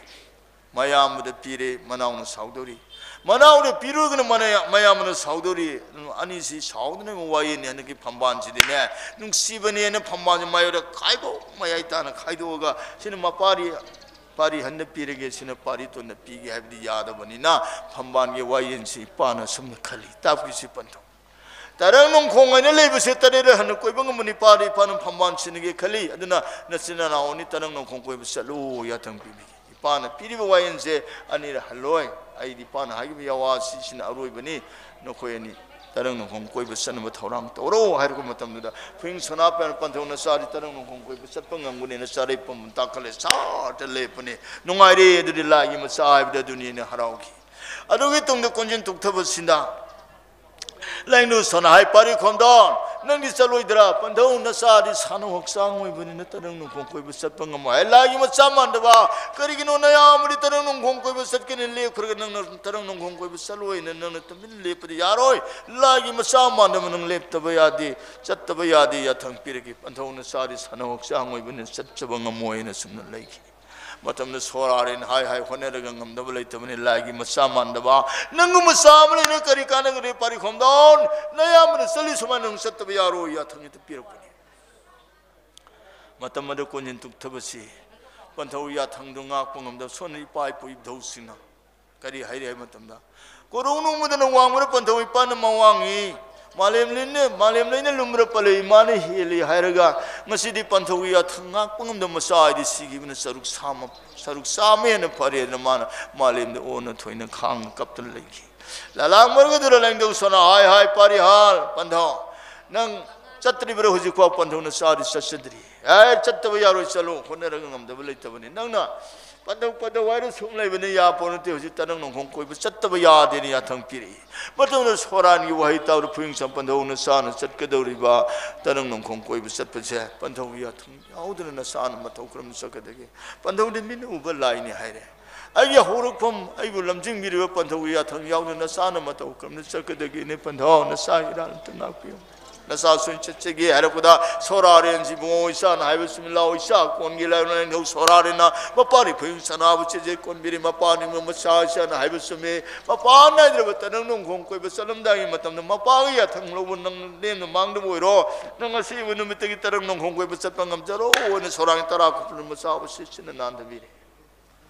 ꯃꯌꯥꯝꯕꯗ ꯄꯤꯔꯦ, ꯃꯅꯥꯎꯅ ꯁꯥꯎꯗꯧꯔꯤ꯫ ꯃꯅꯥꯎꯗ ꯄꯤꯔꯨꯔꯒꯅ ꯃꯅꯥ-, ꯃꯌꯥꯝꯕꯅ ꯁꯥꯎꯗꯧꯔꯤ꯫ ꯑꯅꯤꯁꯤ ꯁꯥꯎꯗꯅꯕ ꯋꯥꯌꯦꯜꯅꯤ ꯍꯟꯗꯛꯀꯤ ꯐꯝꯕꯥꯜꯁꯤꯗꯤꯅꯦ꯫ ꯅꯨꯡꯁꯤꯕꯅꯦꯅ ꯐꯝꯕꯥꯜꯁꯦ ꯃꯌꯥꯏꯗ ꯈꯥꯏꯗꯣꯛ, ꯃꯌꯥꯏ ꯇꯥꯅ ꯈꯥꯏꯗꯣꯛꯑꯒ ꯁꯤꯅ ꯃꯄꯥꯔꯤ ꯄꯥꯔꯤ ꯍꯟꯗ ꯄꯤꯔꯒꯦ, ꯁꯤꯅ ꯄꯥꯔꯤ ꯇꯣꯟꯗ ꯄꯤꯒꯦ ꯍꯥꯏꯕꯗꯤ ꯌꯥꯗꯕꯅꯤꯅ ꯐꯝꯕꯥꯜꯒꯤ ꯋꯥꯌꯦꯜꯁꯤ ꯏꯄꯥꯅ ꯑꯁꯨꯝꯅ ꯈꯜꯂꯤ꯫ ꯇꯥꯛꯄꯤꯁꯤ ꯄꯟꯊꯧ꯫ ꯇꯔꯪ ꯅꯣꯡꯈꯣꯡ ꯍꯥꯏꯅ ꯂꯩꯕꯁꯦ ꯇꯔꯦꯠ ꯍꯟꯅ ꯀꯣꯏꯕ ꯉꯝꯕꯅꯤ꯫ ꯄꯥꯔꯤ ꯏꯄꯥꯅ ꯐꯝꯕꯥꯜ ꯁꯤꯟꯅꯒꯦ ꯈꯜꯂꯤ꯫ ꯑꯗꯨꯅ ꯅꯆꯤꯟ ꯅꯅꯥꯎ ꯑꯅꯤ ꯇꯔꯪ ꯅꯣꯡꯈꯣꯡ ꯀꯣꯏꯕ ꯆꯠꯂꯨ ꯌꯥꯊꯪ ꯄꯤꯕꯤꯒꯦ꯫ ꯏꯄꯥꯅ ꯄꯤꯔꯤꯕ ꯋꯥꯌꯦꯜꯁꯦ ꯑꯅꯤꯔꯛ ꯍꯜꯂꯣꯏ꯫ ꯑꯩꯗꯤ ꯏꯄꯥꯅ ꯍꯥꯏꯈꯤꯕ ꯌꯥꯋꯥ ꯁꯤꯁꯤꯅ ꯑꯔꯣꯏꯕꯅꯤ꯫ ꯅꯈꯣꯏ ꯑꯅꯤ ꯇꯔꯪ ꯅꯣꯡꯈꯣꯡ ꯀꯣꯏꯕ ꯆꯠꯅꯕ ꯊꯧꯔꯥꯡ ꯇꯧꯔꯣ ꯍꯥꯏꯔꯛꯄ ꯃꯇꯝꯗꯨꯗ ꯐꯌꯦꯡ ꯁꯅꯥ ꯄꯟꯊꯧꯅ ꯆꯥꯔꯤ ꯇꯔꯪ ꯅꯣꯡꯈꯣꯡ ꯀꯣꯏꯕ ꯆꯠꯄ ꯉꯝꯒꯅꯦꯅ ꯆꯥꯔꯩ ꯄꯝ ꯇꯥꯈꯠꯂꯦ꯫ ꯁꯥꯠꯇ ꯂꯦꯞꯄꯅꯤ꯫ ꯅꯨꯡꯉꯥꯏꯔꯦ, ꯑꯗꯨꯗꯤ ꯂꯥꯏꯒꯤ ꯃꯆꯥ ꯍꯥꯏꯕꯗꯤ ꯑꯗꯨꯅꯤꯅ ꯍꯔꯥꯎꯈꯤ꯫ ꯑꯗꯨꯒꯤ ꯇꯨꯡꯗ ꯀꯣꯟꯖꯤꯟ ꯇꯨꯛꯊꯕꯁꯤꯅ ꯂꯥꯏꯅꯤꯡꯊꯧ ꯁꯣꯔꯥꯠꯅ ꯍꯥꯏ, ꯄꯥꯔꯤ ꯈꯣꯝꯗꯣꯜ, ꯅꯪꯗꯤ ꯆꯠꯂꯣꯏꯗ꯭ꯔꯥ? ꯄꯟꯊꯧ, ꯅꯆꯥꯗꯤ ꯁꯥꯟꯅꯧ ꯍꯛꯆꯥꯡ ꯑꯣꯏꯕꯅꯤꯅ ꯇꯔꯪ ꯅꯣꯡꯈꯣꯡ ꯀꯣꯏꯕ ꯆꯠꯄ ꯉꯝꯃꯣꯏ ꯍꯥꯏ꯫ ꯂꯥꯏꯒꯤ ꯃꯆꯥ ꯃꯥꯟꯗꯕ, ꯀꯔꯤꯒꯤꯅꯣ ꯅꯌꯥꯝꯕꯗꯤ ꯇꯔꯪ ꯅꯣꯡꯈꯣꯡ ꯀꯣꯏꯕ ꯆꯠꯀꯅꯤ ꯂꯦꯞꯈ꯭ꯔꯒ ꯅꯪꯅ ꯇꯔꯪ ꯅꯣꯡꯈꯣꯡ ꯀꯣꯏꯕ ꯆꯠꯂꯣꯏꯅ ꯅꯪꯅ ꯇꯨꯃꯤꯟ ꯂꯦꯞꯄꯗꯤ ꯌꯥꯔꯣꯏ꯫ ꯂꯥꯏꯒꯤ ꯃꯆꯥ ꯃꯥꯟꯗꯕ ꯅꯪ ꯂꯦꯞꯇꯕ ꯌꯥꯗꯦ, ꯆꯠꯇꯕ ꯌꯥꯗꯦ꯫ ꯌꯥꯊꯪ ꯄꯤꯔꯒꯦ꯫ ꯄꯟꯊꯧ, ꯅꯆꯥꯗꯤ ꯁꯥꯟꯅꯧ ꯍꯛꯆꯥꯡ ꯑꯣꯏꯕꯅꯤꯅ ꯆꯠꯆꯕ ꯉꯝꯃꯣꯏꯅ ꯁꯨꯝꯅ ꯂꯩꯈꯤ꯫ ꯃꯇꯝꯗ ꯁꯣꯔꯥꯔꯦꯅ ꯍꯥꯏ ꯍꯥꯏ ꯍꯣꯠꯅꯔꯒ ꯉꯝꯗꯕ ꯂꯩꯇꯕꯅꯤ꯫ ꯂꯥꯏꯒꯤ ꯃꯆꯥ ꯃꯥꯟꯗꯕ, ꯅꯪꯒꯨꯝꯕ ꯃꯆꯥ ꯑꯃ ꯂꯩꯅ ꯀꯔꯤ ꯀꯥꯟꯅꯒꯅꯤ? ꯄꯥꯔꯤ ꯈꯣꯝꯗꯥꯎꯟ, ꯅꯌꯥꯝꯕꯅ ꯆꯠꯂꯤ ꯁꯨꯃꯥꯏꯅ ꯅꯪ ꯆꯠꯇꯕ ꯌꯥꯔꯣꯏ꯫ ꯌꯥꯊꯪ ꯍꯦꯛꯇ ꯄꯤꯔꯛꯄꯅꯤ꯫ ꯃꯇꯝ ꯑꯗꯨ ꯀꯣꯟꯖꯤꯟ ꯇꯨꯛꯊꯕꯁꯤ ꯄꯟꯊꯧ ꯌꯥꯊꯪꯗꯨ ꯉꯥꯛꯄ ꯉꯝꯗꯕ ꯁꯣꯟꯅ ꯏꯄꯥ ꯏꯄꯨ ꯏꯙꯧꯁꯤꯡꯅ ꯀꯔꯤ ꯍꯥꯏꯔꯤ ꯍꯥꯏꯕ ꯃꯇꯝꯗ, ꯀꯣꯔꯧ ꯅꯣꯡꯃꯗꯅ ꯋꯥꯡꯕꯅ ꯄꯟꯊꯧ ꯏꯄꯥꯅ ꯃꯋꯥꯡꯉꯤ, ꯃꯥꯂꯦꯝ ꯂꯩꯅ, ꯃꯥꯂꯦꯝ ꯂꯩꯅ ꯂꯨꯝꯕ꯭ꯔꯥ ꯄꯜꯂꯦ ꯏꯃꯥꯅ ꯍꯦꯜꯂꯤ ꯍꯥꯏꯔꯒ ꯉꯁꯤꯗꯤ ꯄꯟꯊꯧꯒꯤ ꯌꯥꯊꯪ ꯉꯥꯛꯄ ꯉꯝꯗꯕ ꯃꯆꯥ ꯍꯥꯏꯗꯤ ꯁꯤꯈꯤꯕꯅ ꯁꯔꯨꯛ ꯁꯥꯃ-, ꯁꯔꯨꯛ ꯆꯥꯝꯃ ꯍꯦꯟꯅ ꯐꯔꯦꯗꯅ ꯃꯥꯅ ꯃꯥꯂꯦꯝꯗ ꯑꯣꯟꯅ ꯊꯣꯏꯅ ꯈꯥꯡꯅ ꯀꯞꯇꯨꯅ ꯂꯩꯈꯤ꯫ ꯂꯂꯥꯡ ꯃꯔꯒꯗꯨꯔ ꯂꯦꯡꯗꯧ ꯁꯣꯅ ꯍꯥꯏ ꯍꯥꯏ ꯄꯥꯔꯤꯍꯥꯜ ꯄꯟꯊꯧ, ꯅꯪ ꯆꯠꯇ꯭ꯔꯤꯕ꯭ꯔꯥ ꯍꯧꯖꯤꯛꯐꯥꯎ? ꯄꯟꯊꯧꯅ ꯆꯥꯗꯤ ꯆꯠꯆꯗ꯭ꯔꯤ꯫ ꯑꯦ, ꯆꯠꯇꯕ ꯌꯥꯔꯣꯏ, ꯆꯠꯂꯣ, ꯍꯣꯠꯅꯔꯒ ꯉꯝꯗꯕ ꯂꯩꯇꯕꯅꯤ꯫ ꯅꯪꯅ ꯄꯟꯊꯧ ꯄꯟꯊꯧ ꯍꯥꯏꯔ ꯁꯨꯝ ꯂꯩꯕꯅꯤ ꯌꯥꯄꯣ ꯅꯠꯇꯦ꯫ ꯍꯧꯖꯤꯛ ꯇꯔꯪ ꯅꯣꯡꯈꯣꯡ ꯀꯣꯏꯕ ꯆꯠꯇꯕ ꯌꯥꯗꯦꯅ ꯌꯥꯊꯪ ꯄꯤꯔꯛꯏ꯫ ꯃꯇꯝꯗ ꯁꯣꯔꯥꯟꯒꯤ ꯋꯥꯍꯩ ꯇꯥꯕꯗ ꯐꯨꯌꯨꯡꯁꯝ ꯄꯟꯊꯧꯅ ꯆꯥꯅ ꯆꯠꯀꯗꯧꯔꯤꯕ ꯇꯔꯪ ꯅꯣꯡꯈꯣꯡ ꯀꯣꯏꯕ ꯆꯠꯄꯁꯦ ꯄꯟꯊꯧꯒꯤ ꯌꯥꯊꯪ ꯌꯥꯎꯗꯅ ꯅꯆꯥꯅ ꯃꯇꯧ ꯀꯔꯝꯅ ꯆꯠꯀꯗꯒꯦ? ꯄꯟꯊꯧꯗꯤ ꯃꯤꯠꯅ ꯎꯕ ꯂꯥꯏꯅꯤ ꯍꯥꯏꯔꯦ꯫ ꯑꯩꯒꯤ ꯍꯧꯔꯛꯐꯝ, ꯑꯩꯕꯨ ꯂꯝꯖꯤꯡꯕꯤꯔꯤꯕ ꯄꯟꯊꯧꯒꯤ ꯌꯥꯊꯪ ꯌꯥꯎꯗꯅ ꯅꯆꯥꯅ ꯃꯇꯧ ꯀꯔꯝꯅ ꯆꯠꯀꯗꯒꯦꯅꯦ? ꯄꯟꯊꯧ, ꯅꯆꯥ ꯏꯔꯥꯜ ꯑꯝꯇ ꯉꯥꯛꯄꯤꯌꯨ꯫ ꯅꯆꯥ ꯁꯣꯏꯅ ꯆꯠꯆꯒꯦ ꯍꯥꯏꯔꯛꯄꯗ, ꯁꯣꯔꯥꯔꯦꯟꯁꯤ ꯏꯕꯨꯡꯉꯣ, ꯏꯆꯥꯅ ꯍꯥꯏꯕ ꯆꯨꯝꯃꯤ ꯂꯥꯛꯑꯣ, ꯏꯆꯥ ꯀꯣꯟꯒꯤ ꯂꯥꯏꯑꯣꯟ ꯅꯤꯡꯊꯧ ꯁꯣꯔꯥꯔꯦꯟꯅ ꯃꯄꯥꯅꯤ ꯐꯨꯌꯨꯡ ꯁꯅꯥꯕꯨ ꯆꯦꯖꯦ ꯀꯣꯟꯕꯤꯔꯤ, ꯃꯄꯥꯅꯤ ꯃꯆꯥ ꯏꯆꯥꯅ ꯍꯥꯏꯕ ꯆꯨꯝꯃꯤ꯫ ꯃꯄꯥ ꯅꯥꯏꯗ꯭ꯔꯕ ꯇꯔꯪ ꯅꯣꯡꯈꯣꯡ ꯀꯣꯏꯕ ꯆꯠꯂꯝꯗꯥꯏꯒꯤ ꯃꯇꯝꯗ ꯃꯄꯥꯒꯤ ꯌꯥꯊꯪ ꯂꯧꯕ ꯅꯪ ꯂꯦꯝꯅ ꯃꯥꯡꯗꯕ ꯑꯣꯏꯔꯣ, ꯅꯪ ꯑꯁꯤꯕ ꯅꯨꯃꯤꯠꯇꯒꯤ ꯇꯔꯪ ꯅꯣꯡꯈꯣꯡ ꯀꯣꯏꯕ ꯆꯠꯄ ꯉꯝꯖꯔꯣ ꯍꯥꯏꯅ ꯁꯣꯔꯥꯡ ꯇꯔꯥ ꯀꯨꯟ ꯃꯆꯥꯕꯨ ꯁꯤꯠ ꯁꯤꯠꯅ ꯅꯥꯟꯊꯕꯤꯔꯦ꯫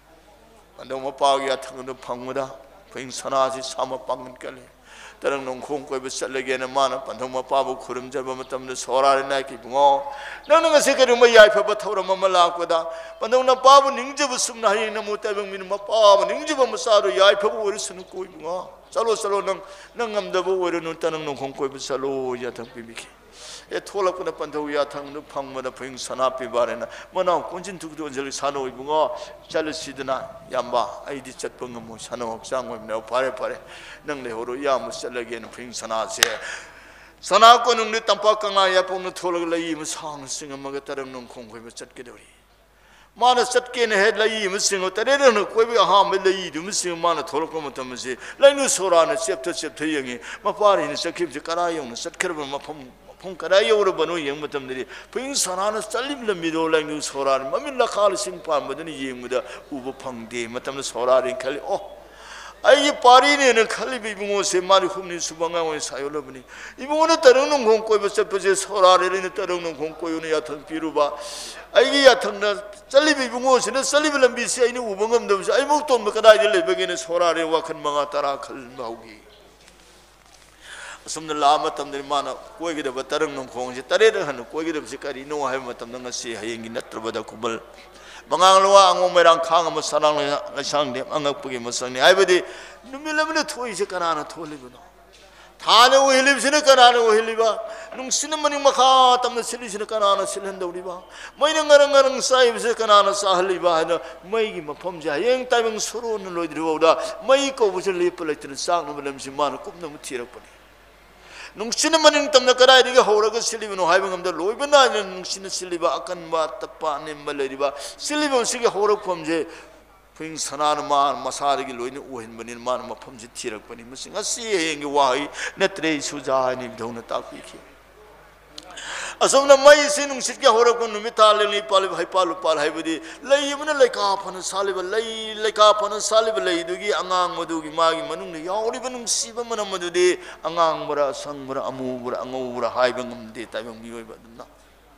ꯑꯗꯣ ꯃꯄꯥꯒꯤ ꯌꯥꯊꯪ ꯑꯗꯨ ꯐꯪꯕꯗ ꯐꯨꯌꯨꯡ ꯁꯅꯥꯁꯤ ꯁꯥ ꯃꯄꯥꯡꯒꯜ ꯀꯜꯂꯤ꯫ ꯇꯔꯪ ꯅꯣꯡꯈꯣꯡ ꯀꯣꯏꯕ ꯆꯠꯂꯒꯦꯅ ꯃꯥꯅ ꯄꯟꯊꯧ ꯃꯄꯥꯕꯨ ꯈꯨꯔꯨꯝꯖꯕ ꯃꯇꯝꯗ ꯁꯣꯔꯥꯔꯦꯟꯅ ꯍꯥꯏꯈꯤ, ꯏꯕꯨꯡꯉꯣ, ꯅꯪꯅ ꯉꯁꯤ ꯀꯔꯤꯒꯨꯝꯕ ꯌꯥꯏꯐꯕ ꯊꯧꯔꯝ ꯑꯃ ꯂꯥꯛꯄꯗ ꯄꯟꯊꯧ ꯅꯄꯥꯕꯨ ꯅꯤꯡꯖꯕ ꯆꯨꯝꯅ ꯍꯌꯦꯡ ꯅꯃꯣ ꯇꯥꯏꯕꯪ ꯃꯤꯅ ꯃꯄꯥꯕꯨ ꯅꯤꯡꯖꯕ ꯃꯆꯥꯗꯨ ꯌꯥꯏꯐꯕ ꯑꯣꯏꯔꯁꯅꯨꯀꯣ ꯏꯕꯨꯡꯉꯣ꯫ ꯆꯠꯂꯣ, ꯆꯠꯂꯣ, ꯅꯪ, ꯅꯪ ꯉꯝꯗꯕ ꯑꯣꯏꯔꯨꯅꯨ, ꯇꯔꯪ ꯅꯣꯡꯈꯣꯡ ꯀꯣꯏꯕ ꯆꯠꯂꯣ, ꯌꯥꯊꯪ ꯄꯤꯕꯤꯈꯤ꯫ ꯑꯦ, ꯊꯣꯛꯂꯛꯄꯗ ꯄꯟꯊꯧ ꯌꯥꯊꯪꯗꯨ ꯐꯪꯕꯗ ꯐꯨꯌꯨꯡ ꯁꯅꯥ ꯄꯤꯕꯥꯔꯦꯅ ꯃꯅꯥꯎ ꯀꯣꯟꯖꯤꯟ ꯊꯨꯛꯇꯨ ꯑꯣꯟꯁꯤꯜꯂꯒ, ꯁꯥꯟꯅꯧ ꯏꯕꯨꯡꯉꯣ, ꯆꯠꯂꯁꯤꯗꯅ, ꯏꯌꯥꯝꯕ, ꯑꯩꯗꯤ ꯆꯠꯄ ꯉꯝꯃꯣꯏ, ꯁꯥꯟꯅꯧ ꯍꯛꯆꯥꯡ ꯑꯣꯏꯕꯅꯦ, ꯐꯔꯦ, ꯐꯔꯦ, ꯅꯪ ꯂꯩꯍꯧꯔꯣ, ꯏꯌꯥꯝꯕ ꯆꯠꯂꯒꯦꯅ ꯐꯨꯌꯨꯡ ꯁꯅꯥꯁꯦ ꯁꯅꯥ ꯀꯣꯅꯨꯡꯗꯤ ꯇꯝꯄꯥꯛ ꯀꯪꯂꯥ ꯌꯥꯄꯣꯛꯅ ꯊꯣꯛꯂꯒ ꯂꯩ ꯑꯃ ꯁꯥꯡꯅ ꯆꯤꯡꯉꯝꯃꯒ ꯇꯔꯪ ꯅꯣꯡꯈꯣꯡ ꯀꯣꯏꯕ ꯆꯠꯀꯗꯧꯔꯤ꯫ ꯃꯥꯅ ꯆꯠꯀꯦꯅ ꯍꯦꯛ ꯂꯩ ꯑꯃ ꯆꯤꯡꯉꯣ, ꯇꯔꯦꯠ ꯔꯪꯅ ꯀꯣꯏꯕꯒꯤ ꯑꯍꯥꯟꯕ ꯂꯩꯗꯨ ꯑꯃ ꯆꯤꯡꯉ ꯃꯥꯅ ꯊꯣꯛꯂꯛꯄ ꯃꯇꯝ ꯑꯁꯤ ꯂꯩꯅꯨ ꯁꯣꯔꯥꯅ ꯆꯦꯞꯊ ꯆꯦꯞꯊ ꯌꯦꯡꯉꯤ꯫ ꯃꯄꯥꯔꯤꯅ ꯆꯠꯈꯤꯕꯁꯤ ꯀꯗꯥꯏ ꯌꯧꯅ ꯆꯠꯈ꯭ꯔꯕ ꯃꯐꯝ, ꯃꯐꯝ ꯀꯗꯥꯏ ꯌꯧꯔꯕꯅꯣ ꯌꯦꯡꯕ ꯃꯇꯝꯗꯗꯤ ꯐꯨꯏꯡ ꯁꯅꯥꯅ ꯆꯠꯂꯤꯕ ꯂꯝꯕꯤꯗꯣ ꯂꯩꯅꯨ ꯁꯣꯔꯥꯅ ꯃꯃꯤꯠ ꯂꯈꯥ ꯂꯤꯁꯤꯡ ꯄꯥꯟꯕꯗꯨꯅ ꯌꯦꯡꯕꯗ ꯎꯕ ꯐꯪꯗꯦ꯫ ꯃꯇꯝꯗ ꯁꯣꯔꯥꯔꯦꯅ ꯈꯜꯂꯤ, "ꯑꯣ, ꯑꯩꯒꯤ ꯄꯥꯔꯤꯅꯦꯅ ꯈꯜꯂꯤꯕ ꯏꯕꯨꯡꯉꯣꯁꯦ ꯃꯥꯗꯤ ꯍꯨꯝꯅꯤ ꯁꯨꯕ ꯑꯉꯥꯡ ꯑꯣꯏꯅ ꯁꯥꯏꯌꯣꯜꯂꯕꯅꯤ꯫ ꯏꯕꯨꯡꯉꯣꯅ ꯇꯔꯪ ꯅꯣꯡꯈꯣꯡ ꯀꯣꯏꯕ ꯆꯠꯄꯁꯦ ꯁꯣꯔꯥꯔꯦꯅ ꯑꯩꯅ ꯇꯔꯪ ꯅꯣꯡꯈꯣꯡ ꯀꯣꯏꯌꯨꯅ ꯌꯥꯊꯪ ꯄꯤꯔꯨꯕ꯫ ꯑꯩꯒꯤ ꯌꯥꯊꯪꯗ ꯆꯠꯂꯤꯕ ꯏꯕꯨꯡꯉꯣꯁꯤꯅ ꯆꯠꯂꯤꯕ ꯂꯝꯕꯤꯁꯤ ꯑꯩꯅ ꯎꯕ ꯉꯝꯗꯕꯁꯦ ꯑꯩꯃꯨꯛ ꯇꯣꯟꯕ ꯀꯗꯥꯏꯗ ꯂꯩꯕꯒꯦꯅ ꯁꯣꯔꯥꯔꯦ ꯋꯥꯈꯜ ꯃꯉꯥ ꯇꯔꯥ ꯈꯟꯕ ꯍꯧꯈꯤ"꯫ ꯑꯁꯨꯝꯅ ꯂꯥꯛꯑ ꯃꯇꯝꯗꯗꯤ ꯃꯥꯅ ꯀꯣꯏꯒꯗꯕ ꯇꯔꯪ ꯅꯣꯡꯈꯣꯡꯁꯦ ꯇꯔꯦꯠ ꯍꯟꯅ ꯀꯣꯏꯒꯗꯕꯁꯤ ꯀꯔꯤꯅꯣ ꯍꯥꯏꯕ ꯃꯇꯝꯗ ꯉꯁꯤ ꯍꯌꯦꯡꯒꯤ ꯅꯠꯇ꯭ꯔꯕꯗ ꯈꯨꯕꯜ ꯃꯉꯥꯡ ꯂꯨꯋꯥ ꯑꯉꯣꯝ ꯃꯩꯔꯥꯡ ꯈꯥꯡ ꯑꯃ ꯁꯅꯥ ꯂꯩꯁꯥꯡ ꯂꯩꯁꯥꯡ ꯂꯦꯝ ꯑꯉꯛꯄꯒꯤ ꯃꯁꯛꯅꯤ꯫ ꯍꯥꯏꯕꯗꯤ ꯅꯨꯃꯤꯠ ꯑꯃꯅ ꯊꯣꯛꯏꯁꯦ ꯀꯅꯥꯅ ꯊꯣꯛꯍꯜꯂꯤꯕꯅꯣ? ꯊꯥꯅ ꯑꯣꯏꯍꯜꯂꯤꯕꯁꯤꯅ ꯀꯅꯥꯅ ꯑꯣꯏꯍꯜꯂꯤꯕ? ꯅꯨꯡꯁꯤꯠꯅ ꯃꯅꯤꯡ ꯃꯈꯥ ꯇꯝꯅ ꯁꯤꯠꯂꯤꯁꯤꯅ ꯀꯅꯥꯅ ꯁꯤꯠꯍꯟꯗꯧꯔꯤꯕ? ꯃꯩꯅ ꯉꯔꯪ ꯉꯔꯪ ꯆꯥꯏꯕꯁꯤꯅ ꯀꯅꯥꯅ ꯆꯥꯍꯜꯂꯤꯕ? ꯍꯥꯏꯅ ꯃꯩꯒꯤ ꯃꯐꯝꯁꯦ ꯍꯌꯦꯡ ꯇꯥꯏꯕꯪ ꯁꯣꯔꯣꯟꯅ ꯂꯣꯏꯗ꯭ꯔꯤꯐꯥꯎꯗ ꯃꯩ ꯀꯧꯕꯁꯤꯅ ꯂꯦꯞꯄ ꯂꯩꯇꯅ ꯆꯥꯛꯅꯕ ꯂꯝꯁꯤ ꯃꯥꯅ ꯀꯨꯞꯅ ꯑꯃꯨꯛ ꯊꯤꯔꯛꯄꯅꯤ꯫ ꯅꯨꯡꯁꯤꯠꯅ ꯃꯅꯤꯡ ꯇꯝꯅ ꯀꯗꯥꯏꯗꯒꯤ ꯍꯧꯔꯒ ꯁꯤꯠꯂꯤꯕꯅꯣ ꯍꯥꯏꯕ ꯉꯝꯗ ꯂꯣꯏꯕ ꯅꯥꯏꯗꯅ ꯅꯨꯡꯁꯤꯠꯅ ꯁꯤꯠꯂꯤꯕ ꯑꯀꯟꯕ ꯇꯞꯄ ꯑꯅꯦꯝꯕ ꯂꯩꯔꯤꯕ ꯁꯤꯠꯂꯤꯕ ꯑꯁꯤꯒꯤ ꯍꯧꯔꯛꯐꯝꯁꯦ ꯐꯨꯏꯡ ꯁꯅꯥꯅ ꯃꯥ ꯃꯁꯥꯗꯒꯤ ꯂꯣꯏꯅ ꯎꯍꯟꯕꯅꯤꯅ ꯃꯥꯅ ꯃꯐꯝꯁꯤ ꯊꯤꯔꯛꯄꯅꯤ꯫ ꯃꯁꯤ ꯉꯁꯤ ꯍꯌꯦꯡꯒꯤ ꯋꯥꯍꯩ ꯅꯠꯇ꯭ꯔꯦ, ꯁꯨꯖꯥ ꯍꯥꯏꯅ ꯏꯕꯨꯙꯧꯅ ꯇꯥꯛꯄꯤꯈꯤ꯫ ꯑꯁꯨꯝꯅ ꯃꯩꯁꯤ ꯅꯨꯡꯁꯤꯠꯀꯤ ꯍꯧꯔꯛꯄ ꯅꯨꯃꯤꯠ ꯊꯥ ꯂꯦꯡꯂꯤ ꯄꯥꯜꯂꯤꯕ ꯍꯩꯄꯥꯜ ꯂꯨꯄꯥꯜ ꯍꯥꯏꯕꯗꯤ ꯂꯩ ꯑꯃꯅ ꯂꯩꯀꯥ ꯐꯅ ꯁꯥꯠꯂꯤꯕ ꯂꯩ, ꯂꯩꯀꯥ ꯐꯅ ꯁꯥꯠꯂꯤꯕ ꯂꯩꯗꯨꯒꯤ ꯑꯉꯥꯡꯕꯗꯨꯒꯤ ꯃꯥꯒꯤ ꯃꯅꯨꯡꯗ ꯌꯥꯎꯔꯤꯕ ꯅꯨꯡꯁꯤꯕ ꯃꯅꯝ ꯑꯗꯨꯗꯤ ꯑꯉꯥꯡꯕꯔꯥ, ꯑꯁꯪꯕꯔꯥ, ꯑꯃꯨꯕꯔꯥ, ꯑꯉꯧꯕꯔꯥ ꯍꯥꯏꯕ ꯉꯝꯗꯦ ꯇꯥꯏꯕꯪ ꯃꯤꯑꯣꯏꯕ ꯑꯗꯨꯅ꯫